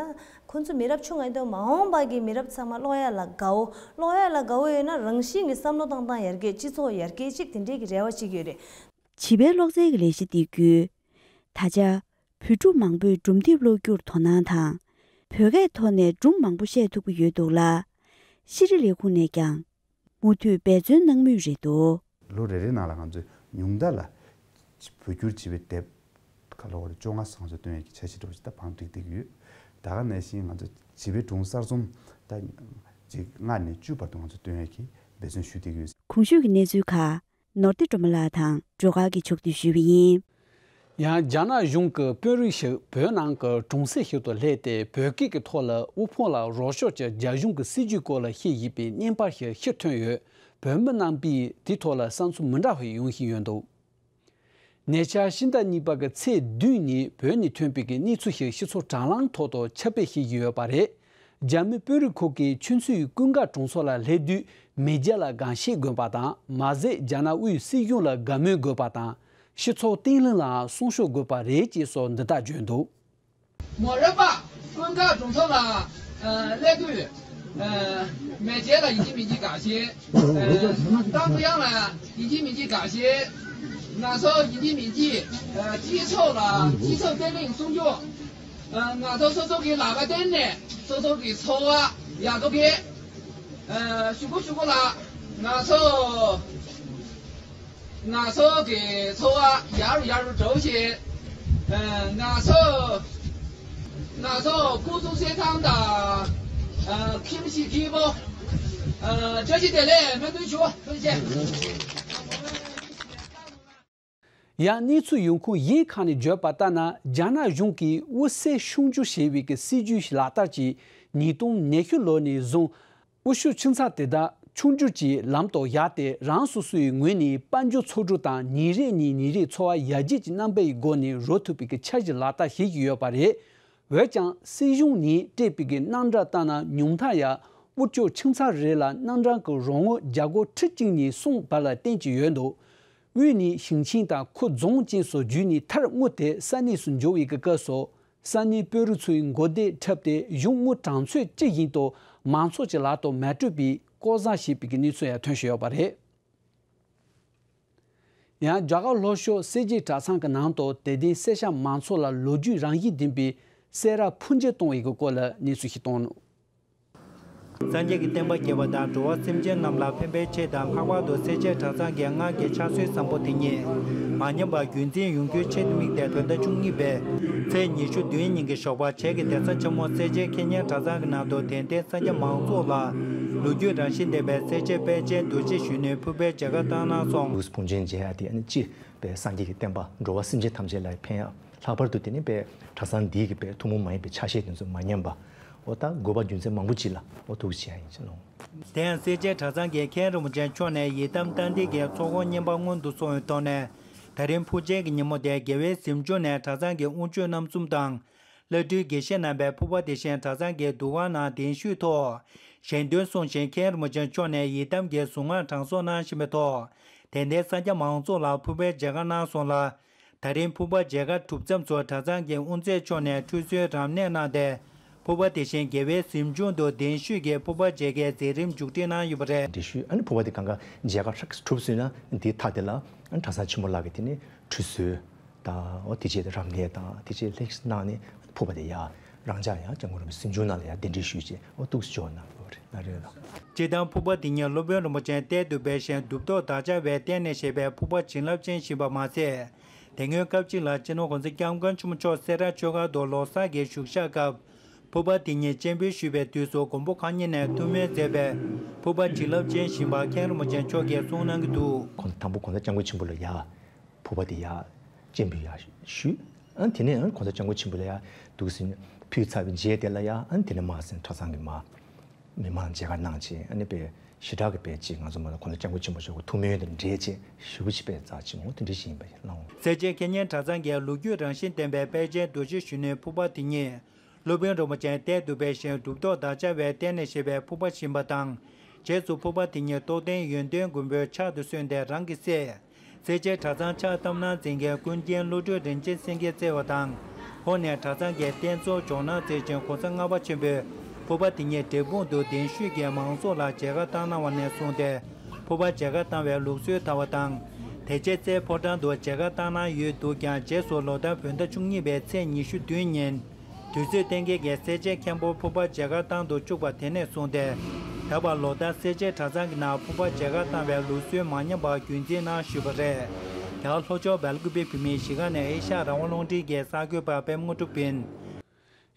ཁོང་ཚོ་མི་རབས་ཆུང་ངུ་དང་མ་འོངས་པ་གི་མི་རབས་ཚང་མ་ཀློག་ཡ་ལ་དགའ་བོ། ཀློག་ཡ་ལ་དགའ་བོ་ཡོད་ན་རང་བཞིན་གྱི་བསམ་བློ་བཏང་སྟངས་ཡར་རྒྱས། སྤྱི་ཚོགས་ཡར་རྒྱས་ཅིག་དེ་འདྲའི་གི་རེ་བ་ཅིག་ཡོད་རེད། བྱིས་པའི་ཀློག་རྩལ་གྱི་ལས་གཞི་འདི་བརྒྱུད། ད་ཆ་བོད་ཕྲུག་མང་པོས་སྒྲུང་དེབ་ཀློག་རྒྱུར་དོ་སྣང་དང་། བོད་སྐད་ཐོག་ནས་སྒྲུང་མང་པོ་བཤད་ཐུབ་ཀྱི་ཡོད་འདུག་ལ། ཤེས་རིག་ལས་ཁུངས་ནས་ཀྱང་མུ་མཐུད་འབད་བརྩོན་གནང་མུས་རེད་འདུག་ལོ་རེ་རེའི་ནང་ལ་ང་ཚོས་ཉུང་མཐའ་ལ་བོད་བསྒྱུར་བྱས་པའི་དེབ་ག་ལོ་བར་བཅོ་ལྔ་སོང་ཙམ་བཏོན་ཡས་ཀྱི་འཆར་གཞི་འདྲ་པོ་ཞིག་ད་བང་བསྒྲིགས་བསྡད་ཀྱི་ཡོད། ད་ག་ནང་བཞིན་ང་ཚོ་བྱིས་པའི་སྒྲུང་གསར་རྩོམ་ད་ཅིག་ལྔ་ནས་བཅུ་བར་དུ་ང་ཚོ་བཏོན་ཡས་ཀྱི་འབད་བརྩོན་ཞུ་བསྡད་ཀྱི་ཡོད། གོང་ཞུས་ཀྱི་གནས་ཚུལ་ཁག་ནོར་བདེ་སྒྲོལ་མ་ལགས་དང་སྒྲོལ་དཀར་གྱིས་ཕྱོགས་བསྡུས་ཞུས་པ་ཡིན། ཡང་རྒྱ་ནག་གཞུང་གི་དཔོན་རིགས་ཤིག་བོད་ནང་གི་གྲོང་གསེབ་ཞིག་ཏུ་སླེབས་ཏེ། བོད་སྐད་ཀྱི་ཐོག་ལ་དབུལ་ཕོངས་ལ་རོགས་སྐྱོར་གྱི་རྒྱ་གཞུང་གི་སྲིད་ཇུས་སྐོར་ལ་བཤད་བཞིན་པའི་བརྙན་པར་ཞིག་ཕྱིར་ཐོན་ཡོད། བོད་མི་རྣམ་པས་དེའི་ཐོག་ལ་བསམ་ཚུལ་མི་འདྲ་བ་ཡོང་བཞིན་ཡོད་འདུག་ཉེ་ཆར་ཕྱི་ཟླ་གཉིས་པ་གི་ཚེས་བདུན་ཉིན་བོད་ནས་ཐོན་པའི་གི་གནས་ཚུལ་ཞིག་སྤྱི་ཚོགས་དྲ་ལམ་ཐོག་ཏུ་ཁྱབ་སྤེལ་བྱེད་ཀྱི་ཡོད་པ་རེད། རྒྱ་མི་དཔོན་རིགས་ཁག་གིས་ཆུ་མཛོད་ཀུན་དགའ་གྲོང་ཚོ་ལ་སླེབས་དུས་མེས་རྒྱལ་ལ་དགའ་བཤད་དགོས་པ་དང་། མ་ཟད་རྒྱ་ནག་དབུས་སྲིད་གཞུང་ལ་དགའ་མོས་དགོས་པ་དང་། སྤྱི་ཚོགས་བརྟན་ལྷིང་ལའང་སྲུང་སྐྱོབ་དགོས་པ་རེད་ཅེས་སོགས་འདི་ལྟར་བརྗོད་འདུག་མོ་རབ་པ་ཀུན་དགའ་གྲོང་ཚོ་ལ་ཨ་སླེབས་དུས། ཨ་མེས་རྒྱལ་ལ་ཡིན་གཅིག་མིན་གཅིག་དགའ་བཤད། ཨ་ཏང་ཀྲུང་དབྱང་ལ་ཡིན་གཅིག་མིན་གཅིག་དགའ་བཤད། ང་ཚོ་ཡིན་གཅིག་མིན་གཅིག་ཨ་སྤྱི་ཚོགས་ལ་སྤྱི་ཚོགས་བརྟན་ལྷིང་སྲུང་སྐྱོབ། ཨ་ང་ཚོ་སོ་སོ་གི་ལག་པ་བརྟེན་ནས་སོ་སོ་གི་འཚོ་བ་ཡག་པོ་སྐྱེལ། ཨ་ཞུ་གུ་ཞུ་གུ་ལ་ང་ཚོ་ང་ཚོ་གི་འཚོ་བ་ཡག་རུ་ཡག་རུ་འགྲོ་བྱེད། ཨ་ང་ཚོ་ང་ཚོ་སྐུ་གཟུགས་གསལ་ཐང་དང་། ཨ་ཁྱིམ་གཞིས་སྐྱིད་པོ། ཨ་བཀྲ་ཤིས་བདེ་ལེགས་སྨོན་འདུན་ཞུ། ཐུགས་རྗེ་ཆེ། ཡང་གནས་ཚུལ་ཡོང་ཁུངས་གཞན་ཁག་ནས་བརྗོད་པ་ལྟར་ན། རྒྱ་ནག་གཞུང་གིས་དབུལ་སེལ་ཕྱུག་འགྱུར་ཞེས་པའི་གི་སྲིད་ཇུས་ལག་བསྟར་གྱིས་ཉིས་སྟོང་ཉི་ཤུ་ལོ་ནས་བཟུང་དབུལ་ཕྱུག་ཆུ་ཚད་དེ་དག་ཕྱུག་འགྱུར་གྱི་ལམ་དུ་བཞག་སྟེ། རང་སོ་སོའི་ངོས་ནས་དཔལ་འབྱོར་ཚོགས་སྒྲིག་དང་ཉིན་རེ་ནས་ཉིན་རེའི་འཚོ་བ་ཡར་རྒྱས་ཀྱི་རྣམ་པའི་སྒོ་ནས་རོལ་ཐུབ་པའི་གི་འཆར་གཞི་ལག་བསྟར་བྱེད་ཀྱི་ཡོད་པ་རེད། འོན་ཀྱང་སྲིད་གཞུང་ནས་སྤྲད་པའི་གི་རྣམ་གྲངས་ལྟར་ན། ཉུང་མཐར་ཡང་དབུལ་སྐྱོར་ཁྱིམ་ཚང་རེ་ལ་རྣམ་གྲངས་ཀྱི་རོགས་དངུལ་རྒྱ་སྒོར་ཁྲི་གཅིག་ནས་གསུམ་བར་ལ་བཏོན་གྱི་ཡོད་འདུག་དབུས་ནས་ཞིང་ཆེན་དང་ཁུལ་རྫོང་བཅས་སུ་བརྒྱུད་ནས་མཐར་དངུལ་དེ་ས་གནས་སུ་འབྱོར་བའི་གི་སྐབས་སུ། ས་གནས་དཔོན་རིགས་ཚོའི་མགོ་བདེ་འཁྲབ་སྟེ་གཞུང་དངུལ་གྲངས་ཚད་ཅི་བཞིན་དུ་མང་ཚོགས་ཀྱི་ལག་ཏུ་མ་སྤྲོད་པའི་ལྐོག་ཟ་བྱས་པའི་གི་གནས་ཚུལ་ཡང་ཐོན་བཞིན་ཡོད་པ་རེད། ཡང་རྒྱ་གར་ལྷོ་ཕྱོགས་སེར་བྱེས་གྲྭ་ཚང་གི་ནང་དུ་དད་ལྡན་སེར་སྐྱ་མང་ཚོགས་ལ་ལོ་རྒྱུས་རང་བཞིན་ལྡན་པའི་སེ་ར་ཕུར་མཇལ་གཏོང་བའི་གི་སྐོར་ལ་གནས་ཚུལ་ཞིག་བཏོན། སངས་རྒྱས་ཀྱི་བསྟན་པ་རྒྱས་པ་དང་། འགྲོ་བ་སེམས་ཅན་རྣམས་ལ་ཕན་པའི་ཆེད་དང་། ལྷག་པར་དུ་སེར་བྱེས་གྲྭ་ཚང་གི་སྔར་གྱི་ཕྱག་སྲོལ་བཟང་པོ་དེ་ཉིད་མ་ཉམས་པར་རྒྱུན་འཛིན་ཡོང་རྒྱུའི་ཆེད་དུ་དམིགས་ཏེ། བོད་ཟླ་བཅུ་གཉིས་པའི་ཚེས་ཉི་ཤུ་བདུན་ཉིན་གྱི་ཞོགས་པར་བྱེས་ཀྱི་གདན་ས་ཆེན་མོ་སེར་བྱེས་མཁས་སྙན་གྲྭ་ཚང་གི་ནང་དུ་དད་ལྡན་སངས་རྒྱས་མང་ཚོགས་ལ་ལོ་རྒྱུས་རང་བཞིན་ལྡན་པའི་སེར་བྱེས་དཔལ་ཆེན་རྡོ་རྗེ་གཞོན་ནུའི་ཕུར་པའི་མཇལ་ཁ་བཏང་གནང་སོང་། ཕུར་མཇལ་མཇལ་ཡ་དེ་ཨ་ནི་ཅི་པའི་སངས་རྒྱས་ཀྱི་བསྟན་པ་འགྲོ་བ་སེམས་ཅན་ཐམས་ཅད་ལ་ཕན་ཡ། ལྷག་པར་དུ་དེ་ནི་པའི་གྲྭ་ཚང་འདིའི་གི་པའི་ཐུན་མོང་མ་ཡིན་པའི་ཆ་ཤས་དེ་ཚོ་མ་ཉམས་པ། འོ་ད་དགོས་པ་རྒྱུ་མཚན་མང་པོ་ཅིག་ལ་འོ་ཐུགས་རྗེ་ཆེ་ཡིན་ཅེས་གནང་། དེ་ཡང་སེར་བྱེས་གྲྭ་ཚང་གི་མཁན་རིན་པོ་ཆེ་མཆོག་ནས་ཡི་དམ་རྟ་མགྲིན་གྱི་ཚོགས་འཁོར་བསྙེན་པ་སྔོན་དུ་སོང་བའི་ཐོག་ནས། ད་རིང་ཕུར་མཇལ་གྱི་ཉིན་མོ་དེ་རྒྱལ་བའི་གཟིམ་ཆུང་ནས་གྲྭ་ཚང་གི་དབུ་མཆོད་རྣམ་གསུམ་དང་། བླ་སྤྲུལ་དགེ་བཤེས་རྣམ་པས་ཕུར་པ་དེ་བཞིན་གྲྭ་ཚང་གི་འདུ་ཁང་ནང་གདན་ཞུས་ཐོག་ཞལ་འདོན་གསུངས་ཤིང་། མཁན་རིན་པོ་ཆེ་མཆོག་ནས་ཡི་དམ་གྱི་གཟུངས་སྔགས་བགྲང་གསོག་གནང་བཞིན་པའི་ཐོག་དད་ལྡན་སངས་རྒྱས་མང་ཚོགས་ལ་ཕུར་པའི་མཇལ་ཁ་གནང་སོང་ལ། ད་རིང་ཕུར་པ་མཇལ་ཁ་གྲུབ་མཚམས་སུ་གྲྭ་ཚང་གི་དབུ་མཛད་མཆོག་ནས་ཁྲུས་གསོལ་རབ་གནས་གནང་སྟེ། ཕུར་པ་དེ་བཞིན་རྒྱལ་བའི་གཟིམ་ཆུང་དུ་གདན་ཞུས་ཀྱིས་ཕུར་པ་མཇལ་ཁའི་མཛད་རིམ་མཇུག་སྒྲིལ་གནང་ཡོད་པ་རེད། གདན་ཞུས། ཨ་ནི་ཕུར་པ་དེ་གང་ག་མཇལ་ཁ་ཧྲག་གྲུབ་ཟིན་ན། འདིའི་མཐའ་དེ་ལ་གྲྭ་ཚང་ཆེན་མོ་ལགས་ཀྱིས་དེ་ནི་ཁྲུས་གསོལ་དང་། འོ་དེ་རྗེས་རབ་གནས་དང་དེ་རྗེས་ལྷན་གནང་ནས་ཕུར་པ་དེ་ཡར་རང་འཇགས་ཡང་སྐྱབས་མགོན་རིན་པོ་ཆེ་གཟིམ་ཆུང་ནང་ལ་ཡར་གདན་འདྲེན་ཞུས་རྗེས་འོ་འདུག་སེ་འབྱོར་གནང་ཡོད་པ་རེད། ལགས་རེད་ལགས། སྤྱིར་བཏང་ཕུར་པ་དེ་ཉིད་སློབ་དཔོན་རིན་པོ་ཆེ་གཏེར་དུ་སྦས་ཤིང་གདུབ་ཐོབ་དག་ཆ་བས་གཏེར་ནས་བཞེས་པའི་ཕུར་པ་བྱིན་རླབས་ཅན་ཞིག་ཡིན་པ་མ་ཟད། དེ་སྔོན་སྐབས་གཅིག་ལ་སྤྱི་ནོར་༸གོང་ས་༸སྐྱབས་མགོན་ཆེན་པོ་མཆོག་སེ་ར་ཆོས་སྒར་དུ་ལོ་གསར་གྱི་བཞུགས་ཞག་སྐབས། ཕུར་པ་དེ་ཉིད་སྤྱན་འབུལ་ཞུས་པའི་དུས་སུ་མགོན་པོ་གང་ཉིད་ནས་ཐུགས་སྨོན་མཛད་པས། ཕུར་པ་བྱིན་རླབས་ཅན་ཞིག་ཡིན་པ་མཁན་རིན་པོ་ཆེ་མཆོག་གིས་གསུངས་གནང་གི་འདུག། གོང་དང་པོ་༸གོང་ས་༸སྐྱབས་མགོན་ཆེན་པོ་ལ་ཡ། ཕུར་པ་དེ་ཡ། སྤྱན་འབུལ་ཡ་ཞུས། ཨ་དེ་ནས་ཨ་༸གོང་ས་༸སྐྱབས་མགོན་ཆེན་པོ་ལ་ཡ། འདུག་སེ་ཕུལ་ཚར་བའི་རྗེས་དེ་ལ་ཡ། ཨ་དེ་ནས་མར་སེ་གྲྭ་ཚང་གི་མ། མི་མང་མཇལ་ཁ་གནང་བྱས། ཨ་ནི་པའི་ཞེ་དྲག་གི་པའི་ཅིག་ང་ཚོ་མ་ལ་༸གོང་ས་༸སྐྱབས་མགོན་ཆེན་པོ་མཆོག་གི་ཐུགས་སྨོན་དང་འབྲེལ་བྱས་ཞུ་བ་ཅིག་པའི་རྩ་ཆེན་མོ་དེ་འདྲ་ཞིག་ཡིན་པ་ཡིན་ལགས། སེར་བྱེས་མཁས་སྙན་གྲྭ་ཚང་གི་ལོ་རྒྱུས་རང་བཞིན་ལྡན་པའི་དཔལ་ཆེན་རྡོ་རྗེ་གཞོན་ནུའི་ཕུར་པ་དེ་ཉིད། སློབ་དཔོན་རིན་པོ་ཆེ་གཏེར་དུ་སྦས་ཤིང་གདུབ་ཐོབ་དག་ཆ་བས་གཏེར་ནས་བཞེས་པའི་ཕུར་པ་ཞིག་ཡིན་པ་དང་། རྗེས་སུ་ཕུར་པ་དེ་ཉིད་རྟོགས་ལྡན་ཡོན་ཏན་མགོན་པོའི་ཕྱག་ཏུ་སོན་ཏེ་རང་གི་སྲས། སེར་བྱེས་གྲྭ་ཚང་ཕྱག་བཏབ་གནང་མཛད་མཁན་ཀུན་མཁྱེན་བློ་གྲོས་རིན་ཆེན་སེང་གེས་བསྩལ་བ་དང་། འོག་ནས་གྲྭ་ཚང་གི་རྟེན་གཙོ་ཇོ་ནང་རྩེ་ཆེན་གོང་ས་ལྔ་པ་ཆེན་པོས་ཕུར་པ་དེ་ཉིད་འབྲས་སྤུངས་དུ་གདན་ཞུས་ཀྱིས་མང་ཚོགས་ལ་མཇལ་ཁ་བཏང་གནང་བ་ནས་བཟུང་སྟེ། ཕུར་པ་མཇལ་ཁ་བཏང་བའི་ལུགས་སྲོལ་དར་བ་དང་། དེ་རྗེས་རྩེའི་ཕོ་བྲང་དུ་མཇལ་ཁ་བཏང་གནང་ཡོད་འདུག་ཀྱང་། རྗེས་སུ་ལོ་ལྟར་བོད་ཟླ་བཅུ་གཉིས་པའི་ཚེས་ཉི་ཤུ་བདུན་ཉིན། དུས་ཚོད་གཏན་འཁེལ་གྱི་སེར་བྱེས་མཁན་པོ་ཕུར་པ་མཇལ་ཁ་བཏང་དུ་བཅུག་པ་དེ་ནས་བཟུང་སྟེ། ད་བར་ལོ་ལྟར་སེར་བྱེས་གྲྭ་ཚང་གི་ནང་ཕུར་པ་མཇལ་ཁ་བཏང་བའི་ལུགས་སྲོལ་མ་ཉམས་པར་རྒྱུན་འཛིན་གནང་བཞིན་པ་རེད། རྒྱ་གར་ལྷོ་ཕྱོགས་སྦེལ་ཀུ་པེ་བོད་མིའི་གཞིས་ཁང་ནས་ཨེ་ཤ་ཡ་རང་དབང་རླུང་འཕྲིན་གྱི་གསར་འགོད་པ་པད་མ་དངོས་གྲུབ་ཡིན།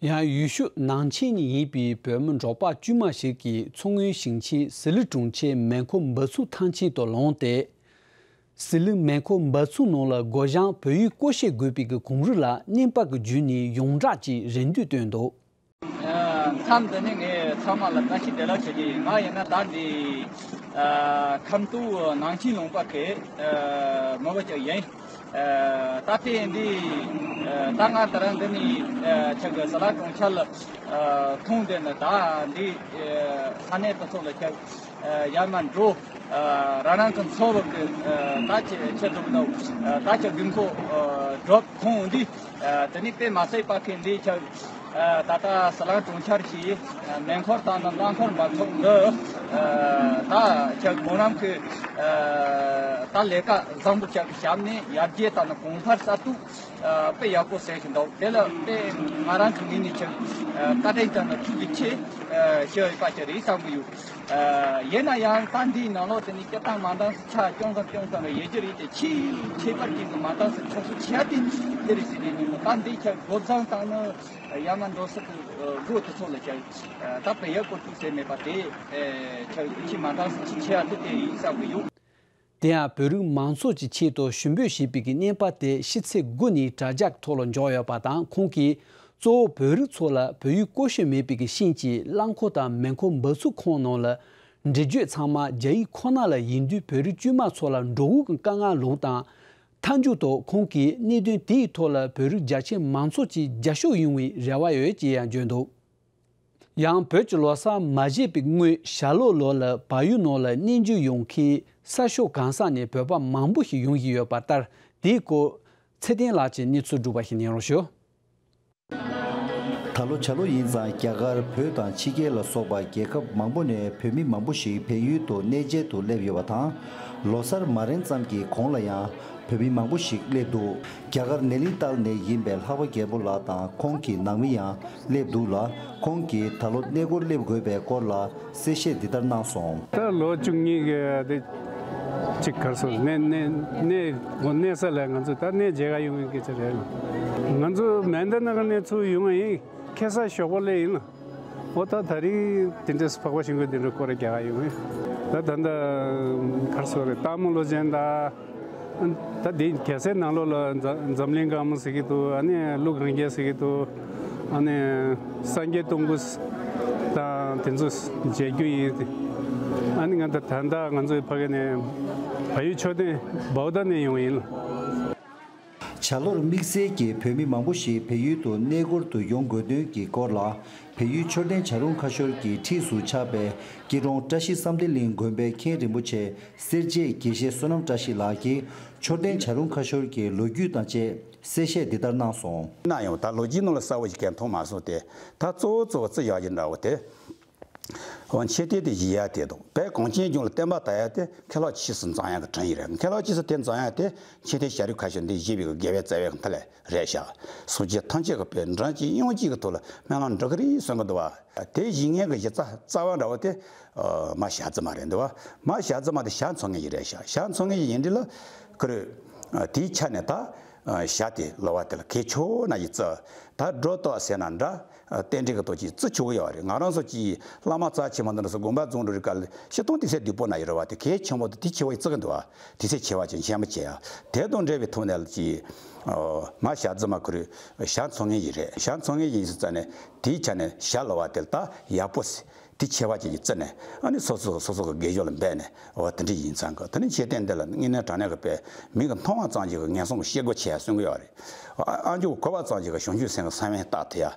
ཡང་ཡུལ་ཤུལ་ནང་ཆེན་ནས་ཡིན་པའི་བོད་མི་འབྲོག་པ་དཀྱུས་མ་ཞིག་གིས་མཚོ་སྔོན་ཞིང་ཆེན་ཟི་ལི་གྲོང་ཁྱེར་མེ་འཁོར་འབབ་ཚུགས་ཐང་ཆེན་དུ་ལངས་ཏེ། ཟི་ལིང་མེ་འཁོར་འབབ་ཚུགས་ནང་ལ་སྒོ་བཞིའི་བོད་ཡིག་སྐོར་བཤད་དགོས་པའི་གི་གོམ་རིམ་ལ་བརྙན་པར་གྱི་བརྒྱུད་ནས་ཡོངས་གྲགས་ཀྱི་རེ་འདུན་བཏོན་འདུག། མཚམས་འདི་ནས་ངས་ཚང་མ་ལ་བཀྲ་ཤིས་བདེ་ལེགས་ཞུ་རྒྱུ་ཡིན། ང་ཡིན་ན་ད་འདི་ཁམས་སྟོད་ནང་ཆེན་ལུང་པ་གི་མི་བུ་ཅིག་ཡིན། ད་ལྟའི་འདི་ད་ང་ད་རང་འདི་ནས་ཁྱེད་ཀྱི་ཟི་ལིང་གྲོང་ཁྱེར་ལ་ཐོན་ཏེ་ནི་ད་འདི་ས་གནས་དེ་ཚོ་ལ་ཁྱེད་ཡར་མར་འགྲོ། རང་རང་གི་འཚོ་བ་གི་ད་ཆེ་ཆེ་སྒྲུབ་དང་ད་ཆེ་དགོས་མཁོ་སྒྲུབ་ཁོང་འདི་དེ་ནི་དཔེ་མ་སྲིད་པ་གི་འདི་ཆགས། ད་ལྟ་ཟི་ལིང་གྲོང་ཁྱེར་གྱི་མེ་འཁོར་དང་ནི་རླངས་འཁོར་འབབ་ཚུགས་འདི་ད་ཆགས་གོང་རིམ་གི་ད་ལས་ཀ་བཟང་པོ་ཆགས་ཀྱི་ཞབས་ནས་ཡར་རྒྱས་དང་ནི་གོང་འཕེལ་གསར་གཏོད་དཔེ་ཡག་པོ་ཟེར་གྱི་འདུག། དེ་ལ་དཔེ་ང་རང་གི་ངོས་ནས་ཆགས་བཀའ་དྲིན་དང་ནི་ཐུགས་རྗེ་ཆེ་ཞུ་ཡོད་པ་ཞིག་རེད་བསམ་གྱི་ཡོད། ཡིན་ན་ཡང་ད་འདིའི་ནང་ལོགས་དེ་ནི་སྐྱེ་སྟངས་མ་འདང་ས་ཆ་ཅུང་ཙམ་ཅུང་ཙམ་རེ་ཡོད་ཀྱི་རེད་དེ། ཆེས་ཁྱད་པར་ཅན་གྱི་མ་འདང་ས་ཆགས་ས་ཆེ་བ་དེ་དེ་རེད་ཟེར་ནས་ནི་ད་འདི་ཆགས་སྒོ་བཟང་དང་ནི་ཡར་མར་འགྲོ་ས་གི་སྒོ་དེ་ཚོ་ལ་ཆགས་ད་བལ་ཡུལ་སྐོར་ཐུག་ཟེར་མེད་པ་དེ་ཆགས་ཆེས་མ་འདང་ས་ཆེས་ཆེ་བ་དེ་དེ་ཡིན་བསམ་གྱི་ཡོད། དེ་ཡང་བོད་རིགས་མང་ཚོགས་ཀྱི་ཆེད་དུ་ཞུ་འབོད་བྱས་པའི་གི་བརྙན་པར་དེ་ཕྱི་ཚེས་དགུ་ཉིན་དྲ་རྒྱ་ཐོག་ལ་འཇོག་ཡོད་པ་དང་། ཁོང་གིས་གཙོ་བོ་བོད་རིགས་ཚོ་ལ་བོད་ཡིག་སྐོར་ཤོད་མེད་པའི་གི་རྐྱེན་གྱིས་རླངས་འཁོར་དང་མེ་འཁོར་འབབ་ཚུགས་ཁང་ནང་ལ་འགྲེལ་བརྗོད་ཚང་མ་རྒྱ་ཡིག་ཁོ་ན་ལ་ཡིན་དུས། བོད་རིགས་དཀྱུས་མ་ཚོ་ལ་འགྲོ་འོང་གི་དཀའ་ངལ་ལོག་དང་། མཐའ་མཇུག་ཏུ་ཁོང་གིས་གནད་དོན་དེའི་ཐོག་ལ་བོད་རིགས་རྒྱ་ཆེ་མང་ཚོགས་ཀྱིས་རྒྱབ་སྐྱོར་ཡོང་བའི་རེ་བ་ཡོད་ཅེས་ཡང་བརྗོད་འདུག། ཡང་བོད་ཀྱི་ལོ་གསར་མ་བཞེས་པའི་སྔོན་ཞྭ་ལོ་ལོ་ལ་བལ་ཡུལ་ནང་ལ་གནས་མཇལ་ཡོང་མཁན་གསར་ཤོག་གང་ས་ནས་བོད་པ་མང་པོ་ཞིག་ཡོང་བཞིན་ཡོད་པ་ལྟར། དེའི་སྐོར་ཚེ་བརྟན་ལགས་ཀྱིས་གནས་ཚུལ་བསྒྲུབས་པ་ཞིག་ཉན་རོགས་ཞུ། ད་ལོ་ཞྭ་ལོ་ཡིན་ཙང་རྒྱ་གར་བོད་དང་ཕྱི་རྒྱལ་ལ་སོགས་པ་རྒྱལ་ཁབ་མང་པོ་ནས་བོད་མི་མང་པོ་ཞིག་བལ་ཡུལ་དུ་གནས་མཇལ་དུ་སླེབས་ཡོད་པ་དང་། ལོ་གསར་མ་རན་ཙམ་གྱི་གོང་ལ་ཡང་བོད་མི་མང་པོ་ཞིག་སླེབས་འདུག། རྒྱ་གར་ནེ་ལིང་ཏཱལ་ནས་ཡིན་པའི་ལྷག་པ་རྒྱལ་པོ་ལགས་དང་ཁོང་གི་ནང་མི་ཡང་སླེབས་འདུག་ལ། ཁོང་གིས་ད་ལོ་གནས་སྐོར་སླེབས་དགོས་པའི་སྐོར་ལ་གསལ་བཤད་འདི་ལྟར་གནང་སོང་། ད་ལོ་བཅུ་གཉིས་ཀྱི་དེ་གཅིག་གར་སོང་། གནས་གནས་གནས་གོ་གནས་ས་ལ་ང་ཚོ་ད་གནས་མཇལ་ག་ཡོང་གི་སྐད་ཆ་རེད། ང་ཚོ་མན་ཌ་ནག་གནས་ཚུར་ཡོང་བ་ཡིན། ཁ་སང་ཞོགས་པ་སླེབས་ཡིན་ལ། འོ་ད་དེ་རིང་དེ་འདྲས་འཕགས་པ་ཤིང་ཀུན་དེ་འདྲ་སྐོར་ར་རྒྱག་ག་ཡོང་ཡིན། ད་ད་ད་གར་སོང་རེད། སྟག་མོ་ལོ་ཆེན་དང་། ད་དེ་རྒྱལ་སའི་ནང་ལོགས་ལ་འཛམ་འཛམ་གླིང་དཀར་མོ་ཟེར་གྱི་འདུག། ཨ་ནི་ཀླུ་གན་རྐྱལ་ཟེར་གྱི་འདུག། ཨ་ནི་སངས་རྒྱས་སྟོང་སྐུ་དང་དེ་ཚོ་མཇལ་རྒྱུ་ཡིན། ཨ་ནི་ང་ད་ད་ད་ང་ཚོའི་ཕ་གི་ནས་བལ་ཡུལ་མཆོད་རྟེན་བྷའུ་ཏ་ནས་ཡོང་ཡིན། ཞྭ་ལོར་དམིགས་བསལ་གྱིས་བོད་མི་མང་པོ་ཞིག་བལ་ཡུལ་དུ་གནས་སྐོར་དུ་ཡོང་དགོས་དོན་གྱི་སྐོར་ལ། བལ་ཡུལ་མཆོད་རྟེན་བྱ་རུང་ཁ་ཤོར་གྱི་འཁྲིས་སུ་ཆགས་པའི་སྐྱིད་གྲོང་བཀྲ་ཤིས་བསམ་གཏན་གླིང་དགོན་པའི་མཁན་རིན་པོ་ཆེ་སེར་བྱེས་དགེ་བཤེས་བསོད་ནམས་བཀྲ་ཤིས་ལགས་ཀྱིས་མཆོད་རྟེན་བྱ་རུང་ཁ་ཤོར་གྱི་ལོ་རྒྱུས་དང་བཅས་གསལ་བཤད་འདི་ལྟར་གནང་སོང་། ན་ཡང་ད་ལོ་རྒྱུས་ནང་ལ་གསལ་བོ་ཞིག་གང་མཐོང་མ་སོང་སྟེ། ད་གཙོ་བོ་གཙོ་བོ་རྩི་བཞག་རྒྱུ་འདྲ་བོ་དེ། འོ་མཆོད་རྟེན་དེ་བཞེངས་ཡ་དེ་དང་བོད་གངས་ཅན་ལྗོངས་ལ་བསྟན་པ་དར་ཡ་དེ་མཁས་བླ་ཆོས་སུ་འཛིན་ཡ་གི་དྲིན་ཡིན་རེད། མཁས་བླ་ཆོས་སུ་དེ་འཛིན་ཡ་དེ་མཆོད་རྟེན་བྱ་རུང་ཁ་ཤོར་འདི་བཞེངས་པའི་དགེ་བའི་རྩ་བའི་མཐའ་ལས་རེད་ཤག། སངས་རྒྱས་ཐམས་ཅད་ཀྱི་དཔལ་འབྲིང་ཆེན་དབྱངས་ཅན་གྱི་ཐོག་ལ་སྨོན་ལམ་འགྲུབ་ཀྱི་རེད་གསུང་གི་འདུག་བ། དེ་བཞེངས་མཁན་གྱི་གཞི་རྩ་རྩ་བ་འདྲ་བོ་དེ་མ་ཞྭ་རྫི་མ་རེད་འདུག་བ། མ་ཞྭ་རྫི་མ་དེ་ཞྭ་འཚོ་མཁན་ཞིག་རེད་ཤག། ཞྭ་འཚོ་མཁན་ཞིག་ཡིན་དུས་ལ་ཁོ་རེ་དེའི་ཆ་ནས་ད་ཞྭ་དེ་ལོ་བ་དེ་ལ་གལ་ཆེ་ན་ཞིག་བརྩི། ད་སྒྲོ་བཏགས་ཟེར་ན་འདྲ། རྟེན་འབྲེལ་གྱི་ཐོག་ཅིག་བརྩི་ཆོག་གི་ཡོད་རེད། ང་རང་ཚོ་ཅིག་བླ་མ་རྩ་ཆེན་པོ་འདི་འདྲ་སོགས་དགོན་པ་རྫོང་འགྲོ་རིགས་ཀ་ལ་སྤྱིར་བཏང་དུས་ཚོད་སྡུག་པོ་ན་ཡོད་རེད་བ། དེ་གལ་ཆེན་པོ་དེ་དེ་ཆེ་བ་ཡིས་བརྩི་གི་འདུག་བ། དུས་ཚོད་ཆེ་བ་ཅན་ཞལ་མི་ཆེ་ཡ། དེ་དང་འབྲེལ་བའི་ཐོག་ནས་ལ་ཅིག་མ་ཞྭ་རྫི་མ་ཁོ་རེ་ཞྭ་འཚོ་མཁན་ཞིག་རེད། ཞྭ་འཚོ་མཁན་ཞིག་ཡིན་ཙང་ནས་དེའི་ཆ་ནས་ཞྭ་ལོ་བ་དེ་ལ་ད་ཡག་པོ་ཟེར། དེ་ཆེ་བ་ཅན་གྱི་བརྩི་ནས་ཨ་ནི་སོ་སོ་སོ་སོ་གི་དགེ་སྦྱོར་ལ་འབད་ནས་འོ་དེ་འདྲ་ཡིན་ཙང་གི། དེ་ནི་མཆོད་རྟེན་འདི་ལ་དངོས་གནས་དྲང་གནས་ཀྱི་དཔེ་མིག་གིས་མཐོང་བ་ཙམ་གྱིས་ཀྱི་ངན་སོང་གི་སྐྱེ་སྒོ་ཆད་ཡ་གསུང་གི་ཡོད་རེད། ཨ་ཨ་མཆོག་གིས་གོ་བ་ཙམ་གྱིས་ཀྱི་བྱང་ཆུབ་སེམས་ཀྱི་ས་བོན་རྟག་ཐུབ་ཡ།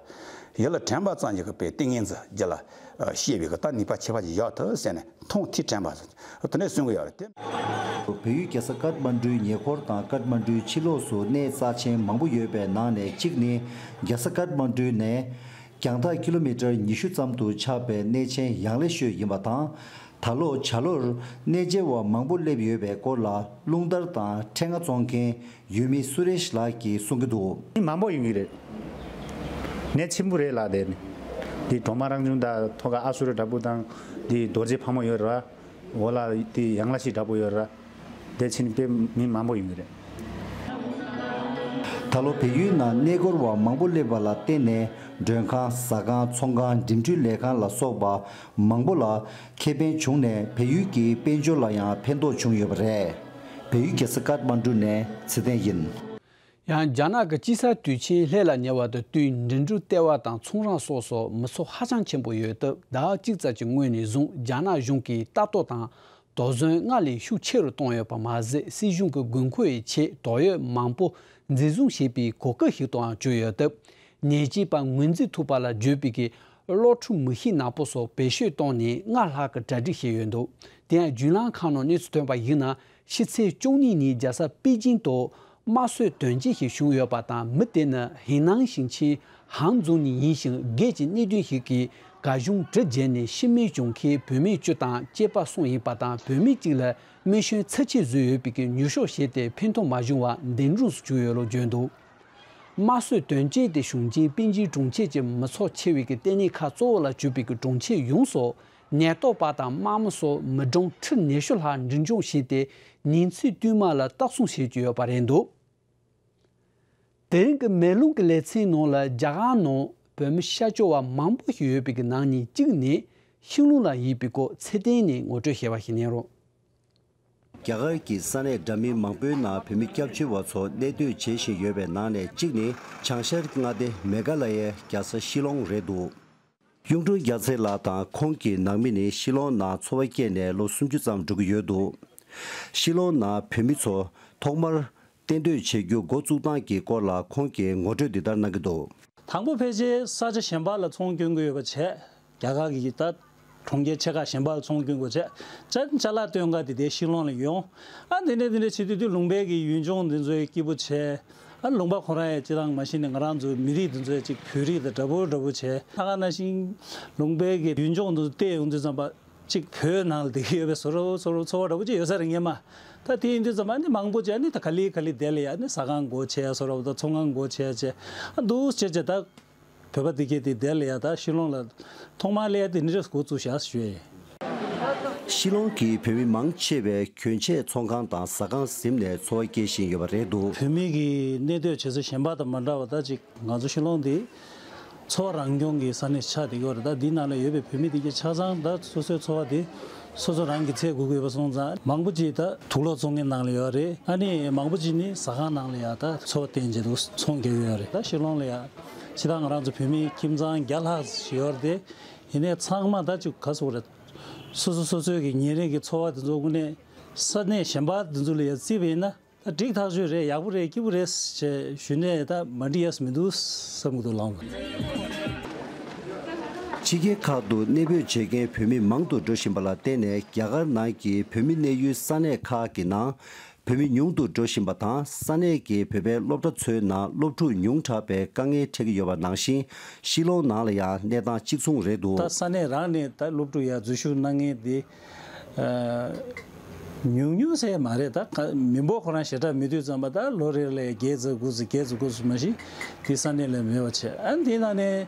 ཡིད་ལ་དྲན་པ་ཙམ་གྱིས་ཀྱི་དཔེ་ཏིང་ངེ་འཛིན་རྒྱུད་ལ་ཨ་སྐྱེས་པའི་གི་ད་ནུས་པ་ཁྱད་པར་ཅིག་ཡོད་ཐུབ་ཟེར་ནས་མཐོང་ཐོས་དྲན་པ་དེ་འདྲ་གསུང་གི་ཡོད་རེད་དེ། བལ་ཡུལ་རྒྱལ་ས་ཀཏ་མན་གྲུའི་ཉེ་འཁོར་དང་ཀཏ་མན་གྲུའི་ཕྱི་ལོགས་སུ་གནས་རྩ་ཆེན་མང་པོ་ཡོད་པའི་ནང་ནས་གཅིག་ནི་རྒྱལ་ས་ཀཏ་མན་གྲུ་ནས་རྒྱང་ཐག་ཀི་ལོ་མི་ཊར་ཉི་ཤུ་ཙམ་དུ་ཆགས་པའི་གནས་ཆེན་ཡང་ལེ་ཤོད་ཡིན་པ་དང་། ད་ལོ་ཞྭ་ལོར་གནས་མཇལ་བ་མང་པོ་སླེབས་ཡོད་པའི་སྐོར་ལ་རླུང་དར་དང་ཕྲེང་བ་བཙོང་མཁན་ཡུལ་མི་སུ་རེཤ་ལགས་ཀྱིས་གསུང་གི་འདུག། མི་མང་པོ་ཡོང་གི་རེད། གནས་ཆེན་པོ་རེད་ལ། དེ་ནི་འདི་གྲོ་མ་རང་བྱུང་དང་ཐོག་ཁ་ཨ་སུ་ར་བྲག་ཕུག་དང་འདི་རྡོ་རྗེ་ཕག་མོ་ཡོད་ར། འོ་ལ་དེ་ཡང་ལེ་ཤོད་འདྲ་པོ་ཡོད་ར། དེ་ཕྱིན་དཔེ་མི་མང་པོ་ཡོང་གི་རེད། ད་ལོ་བལ་ཡུལ་ནང་གནས་སྐོར་བ་མང་པོ་སླེབས་པ་ལ་བརྟེན་ནས་མགྲོན་ཁང་ཟ་ཁང་ཚོང་ཁང་འགྲིམ་འགྲུལ་ལས་ཁང་ལ་སོགས་པ་མང་པོ་ལ་ཁེ་ཕན་བྱུང་ནས་བལ་ཡུལ་གྱི་དཔལ་འབྱོར་ལ་ཡང་ཕན་ཐོགས་བྱུང་ཡོད་པ་རེད། བལ་ཡུལ་རྒྱལ་ས་ཀཏ་མན་གྲུ་ནས་ཚེ་བརྟན་ཡིན། ཡང་རྒྱ་ནག་གི་དཔྱིད་གསར་དུས་ཆེན་ལྷད་ལ་ཉེ་བ་དང་བསྟུན་འགྲིམ་འགྲུལ་ལྟེ་བ་དང་ཚོང་ར་སོགས་སུ་མི་ཚོགས་ཧ་ཅང་ཆེན་པོ་ཡོད་སྟབས། ཟླ་གཅིག་ཙམ་གྱི་སྔོན་ནས་བཟུང་རྒྱ་ནག་གཞུང་གིས་ལྟ་རྟོག་དང་དོགས་ཟོན་སྔར་ལས་ཤུགས་ཆེ་རུ་བཏང་ཡོད་པ་མ་ཟད། སྲིད་གཞུང་གི་དགོས་མཁོ་ཡི་ཆེད་དོགས་ཡོད་མང་པོ་འཛིན་བཟུང་བྱས་པའི་གོ་སྐབས་ཤིག་ཏུའང་གྱུར་ཡོད་སྟབས། ཉེས་ཅན་པ་ངོས་འཛིན་ཐུབ་པ་ལ་བརྗོད་པའི་གི་གློག་འཕྲུལ་མི་ཤེས་ནག་པོ་སོགས་བེད་སྤྱོད་བཏང་ནས་སྔར་ལྷག་གི་གྲ་སྒྲིག་བྱས་ཡོད་འདུག་དེ་ཡང་བརྒྱུད་ལམ་ཁག་ནང་གནས་ཚུལ་ཐོན་པ་ཡིན་ན། ཕྱི་ཚེས་བཅུ་གཉིས་ཉིན་རྒྱལ་ས་པེ་ཅིང་དུ་དམར་གསོད་དོན་རྐྱེན་ཞིག་བྱུང་ཡོད་པ་དང་། མི་དེ་ནི་ཧི་ནང་ཞིང་ཆེན་ཧང་རྫོང་ནས་ཡིན་ཞིང་། སྒེར་གྱི་གནད་དོན་ཞིག་གིས་གར་གཞུང་གྲུ་བརྒྱད་ནས་ཤི་རྨས་བྱུང་མཁན་བུད་མེད་བཅུ་དང་སྐྱེས་པ་གསུམ་ཡིན་པ་དང་། བུད་མེད་གཅིག་ལ་རྨས་སྐྱོན་ཚབས་ཆེ་བཟོས་ཡོད་པའི་གི་མྱུར་ཤོག་བྱས་ཏེ་ཕན་ཐོགས་མ་བྱུང་བར་འདས་གྲོངས་སུ་གྱུར་ཡོད་ལུགས་བརྗོད་འདུག་དམར་གསོད་དོན་རྐྱེན་དེ་བྱུང་རྐྱེན་པེ་ཅིང་གྲོང་ཁྱེར་གྱི་མི་ཚོགས་ཆེ་བའི་གི་ལྟེ་གནས་ཁག་གཙོ་བོ་ལ་གྱུར་པའི་གི་གྲོང་ཁྱེར་ཡོངས་སུ་ཉེན་རྟོག་པ་དང་དམག་མི་སོགས་མི་གྲངས་ཁྲི་ཉི་ཤུ་ལྷག་འཛིན་སྐྱོང་བྱས་ཏེ། ཉིན་ཚེས་བསྟུད་མར་ལ་ལྟ་སྲུང་བྱེད་ཀྱི་ཡོད་པ་རེད་འདུག་དེ་རིང་གི་མེ་རླུང་གི་ལེ་ཚན་ནང་ལ་རྒྱ་གར་ནང་བོད་མི་ཤ་སྐྱོ་བ་མང་པོ་ཞིག་ཡོད་པའི་གི་ནང་ནས་གཅིག་ནི་ཤིང་ལུང་ལ་ཡིན་པའི་སྐོར་ཚེ་བརྟན་ནས་ངོ་སྤྲོད་བྱས་པ་ཞིག་གནང་རོགས། རྒྱ་གར་གྱི་ས་གནས་འདྲ་མིན་མང་པོའི་ནང་བོད་མི་སྐྱབས་བཅོལ་བ་ཚོ་གནས་སྡོད་བྱེད་བཞིན་ཡོད་པའི་ནང་ནས་གཅིག་ནི་བྱང་ཤར་མངའ་སྡེ་མེ་ག་ལ་ཡའི་རྒྱལ་ས་ཤི་ལོང་རེད་འདུག་གཡུང་དྲུང་རྒྱལ་མཚན་ལགས་དང་ཁོང་གི་ནང་མི་ནི་ཤི་ལོང་ནང་འཚོ་བ་སྐྱེལ་ནས་ལོ་སུམ་ཅུ་ཙམ་འགྲོ་གི་ཡོད་འདུག་ཤི་ལོང་ནང་བོད་མི་ཚོ་ཐོག་མར་གཏན་སྡོད་བྱེད་རྒྱུ་འགོ་བཙུགས་སྟངས་ཀྱི་སྐོར་ལ་ཁོང་གིས་ངོ་སྤྲོད་འདི་ལྟར་གནང་གི་འདུག་དང་པོ་ཕལ་ཆེར་ས་ཆ་གཞན་པ་ལ་ཚོང་སྐྱོན་གྱི་ཡོད་པ་བྱས། རྒྱ་གར་གྱི་ད་གྲོང་ཁྱེར་ཆེ་ཁག་གཞན་པ་ལ་ཚོང་སྐྱོན་དགོས་བྱས། ཅ་ཅ་ལག་སྟོན་ག་དེ་དེ་ཤི་ལོང་ལ་ཡོང་། ཨ་འདི་འདྲ་འདི་འདྲ་བྱེད་དུས་དུས་ལུང་པའི་གི་ཡུལ་ལྗོངས་འདི་ཚོའི་སྐྱིད་པོ་བྱས། ཨ་ལུང་པ་ཁོ་རང་ཡང་སྤྱི་བཏང་མ་གཞི་ནས་ང་རང་ཚོའི་མི་རིགས་འདི་ཚོའི་ཅིག་བོད་རིགས་དང་འདྲ་པོ་འདྲ་པོ་བྱས། ད་ག་ནང་བཞིན་ལུང་པའི་གི་ཡུལ་ལྗོངས་འདི་ཚོ་བལྟས་ཡོང་དུས་ཙམ་པ། གཅིག་བོད་ནང་ལ་བསྡད་ཀྱི་ཡོད་པའི་བཟོ་འདྲ་བཟོ་འདྲ་ཚོར་བ་འདྲ་པོ་ཅིག་ཡོད་ས་རེད་སྔོན་མ། ད་དེ་ཡིན་དུས་ཙམ་པ་ནི་མང་པོ་ཅིག་ནི་ད་ག་ལེ་ག་ལེ་དེ་ལ་ཡ་ནི་ཟ་ཁང་སྒོ་ཕྱེ་ཡ་བཟོ་འདྲ་བོ་དང་ཚོང་ཁང་སྒོ་ཕྱེ་ཡ་བྱས། ཨ་འདུག་བྱས་བྱས་ད་བོད་པ་དེ་གས་དེ་དེ་ལ་ཡ་ད་ཤི་ལོང་ལ་ཐོག་མར་ལ་ཡ་དེ་འདྲ་འགོ་བཙུགས་བཞག་ཞུ་ཡ་ཡིན། ཤི་ལོང་གི་བོད་མི་མང་ཆེ་བས་གྱོན་ཆས་ཚོང་ཁང་དང་ཟ་ཁང་ཟིན་ནས་འཚོ་བ་སྐྱེལ་བཞིན་ཡོད་པ་རེད་འདུག་བོད་མི་གི་གནས་སྡོད་བྱེད་ས་གཞན་པ་དང་མ་འདྲ་བ་ད་ཅིག་ང་ཚོ་ཤི་ལོང་འདི་འཚོ་བ་རང་སྐྱོང་གི་ས་གནས་ཆགས་བསྡད་ཡོད་རེད། ད་འདི་ནང་ལ་ཡོད་པའི་བོད་མི་དེ་གའི་ཆ་ཚང་ད་སོ་སོའི་འཚོ་བ་དེ་སོ་སོ་རང་གིས་འཚོལ་དགོས་ཀྱི་ཡོད་པ་སོང་ཙང་། མང་པོ་ཅིག་ད་དུག་ལོག་བཙོང་མཁན་ནང་ལ་ཡོད་རེད། ཨ་ནི་མང་པོ་ཅིག་ནི་ཟ་ཁང་ནང་ལ་ཡ་ད་འཚོ་བ་བརྟེན་བྱས་འདུག་ཚོང་རྒྱག་གི་ཡོད་རེད། ད་ཤི་ལོང་ལ་ཡ་ཕྱི་ཐང་ང་རང་ཚོ་བོད་མི་ཁྱིམ་ཚང་བརྒྱ་ལྷག་ཞིག་ཡོད་རེད་དེ། ཡིན་ནའི་ཚང་མ་ད་ཅིག་ག་ཟེར་དགོས་རེད། སོ་སོ་སོ་སོའི་གི་ཉིན་རེ་གི་འཚོ་བ་དེ་ཚོ་དངོས་གནས་ས་གནས་གཞན་པ་དེ་ཚོ་ལ་ཡ་བརྩིས་པ་ཡིན་ན། ད་འགྲིག་ཐག་ཆོད་རེད། ཡག་པོ་རེད། སྐྱིད་པོ་རེད་ཅེས་ཞུས་ནས་ད་མ་འགྲིག་ཡས་མི་འདུག་བསམ་གྱི་འདུག་ལགས། ཕྱི་རྒྱལ་ཁག་ཏུ་གནས་སྤོས་བྱེད་མཁན་བོད་མི་མང་དུ་འགྲོ་བཞིན་པ་ལ་བརྟེན་ནས། རྒྱ་གར་ནང་གི་བོད་མི་གནས་ཡུལ་ས་གནས་ཁག་གི་ནང་བོད་མི་ཉུང་དུ་འགྲོ་བཞིན་པ་དང་། ས་གནས་ཀྱི་བོད་པའི་སློབ་གྲྭ་ཚོའི་ནང་སློབ་ཕྲུག་ཉུང་དྲགས་པའི་དཀའ་ངལ་འཕྲད་ཀྱི་ཡོད་པ་ནང་བཞིན། ཤི་ལོང་ནང་ལ་ཡང་གནས་སྟངས་གཅིག་མཚུངས་རེད་འདུག་ད་ས་གནས་རང་ནས་ད་སློབ་ཕྲུག་ཡར་འཛུལ་ཞུགས་གནང་མཁན་དེ། ཉུང་ཉུང་ཟེར་མ་རེད། ད་ག་མི་འབོར་ཁོ་རང་ཞེ་དྲག་མེད་དུས་ཙམ་པ། ད་ལོ་རེ་ལ་བརྒྱད་ཙམ་དགུ་ཙམ་བརྒྱད་ཙམ་དགུ་ཙམ་མ་གཞི་དེ་ས་གནས་ལ་མེད་པ་བྱས། ཨ་ནི་དེའི་ནང་ནས་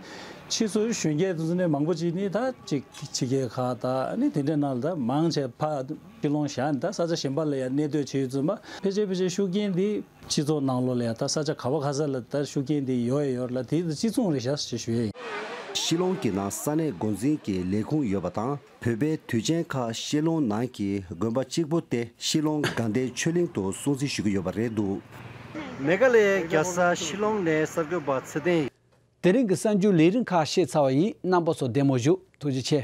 ཕྱིས་སུ་གཞོན་སྐྱེས་དེ་ཚོ་ནས་མང་པོ་ཅིག་ནི་ད་ཅིག་ཕྱི་རྒྱལ་ཁག་དང་ཨ་ནི་དེ་འདྲའི་ནང་ལ་ད་མང་ཆེ་ཕར་ཤི་ལོང་བཞག་ནས་ད་ས་ཆ་གཞན་པ་ལ་ཡང་གནས་སྡོད་བྱེད་ཡོད་ཙམ་པ། ཕལ་ཆེར་ཕལ་ཆེར་ཤུགས་རྐྱེན་འདི་སྤྱི་ཚོགས་ནང་ལོགས་ལ་ཡང་ད་ས་ཆ་ག་བ་ག་ས་ལ་ད་ཤུགས་རྐྱེན་འདི་ཡོད་ཡོད་ལ་དེ་གཅིག་མཚུངས་རེད་ཤག་ཅེས་ཞུ་ཡས་ཡིན། ཤི་ལོང་གི་ནང་ས་གནས་འགོ་འཛིན་གྱི་ལས་ཁུངས་ཡོད་པ་དང་། བོད་པའི་དུས་ཆེན་ཁག་ཤི་ལོང་ནང་གི་དགོན་པ་གཅིག་པུ་སྟེ། ཤི་ལོང་དགའ་ལྡན་ཆོས་གླིང་དུ་སྲུང་བརྩི་ཞུ་གི་ཡོད་པ་རེད་འདུག་མེ་ག་ལ་ཡའི་རྒྱལ་ས་ཤི་ལོང་ནས་གསར་འགོད་པ་ཚེ་བརྟན། དེ་རིང་གི་གསར་འགྱུར་ལས་རིམ་ཁག་བཤད་ཚར་བ་ཡིན། རྣམ་པ་ཚོ་བདེ་མོ་བཞུགས། ཐུགས་རྗེ་ཆེ།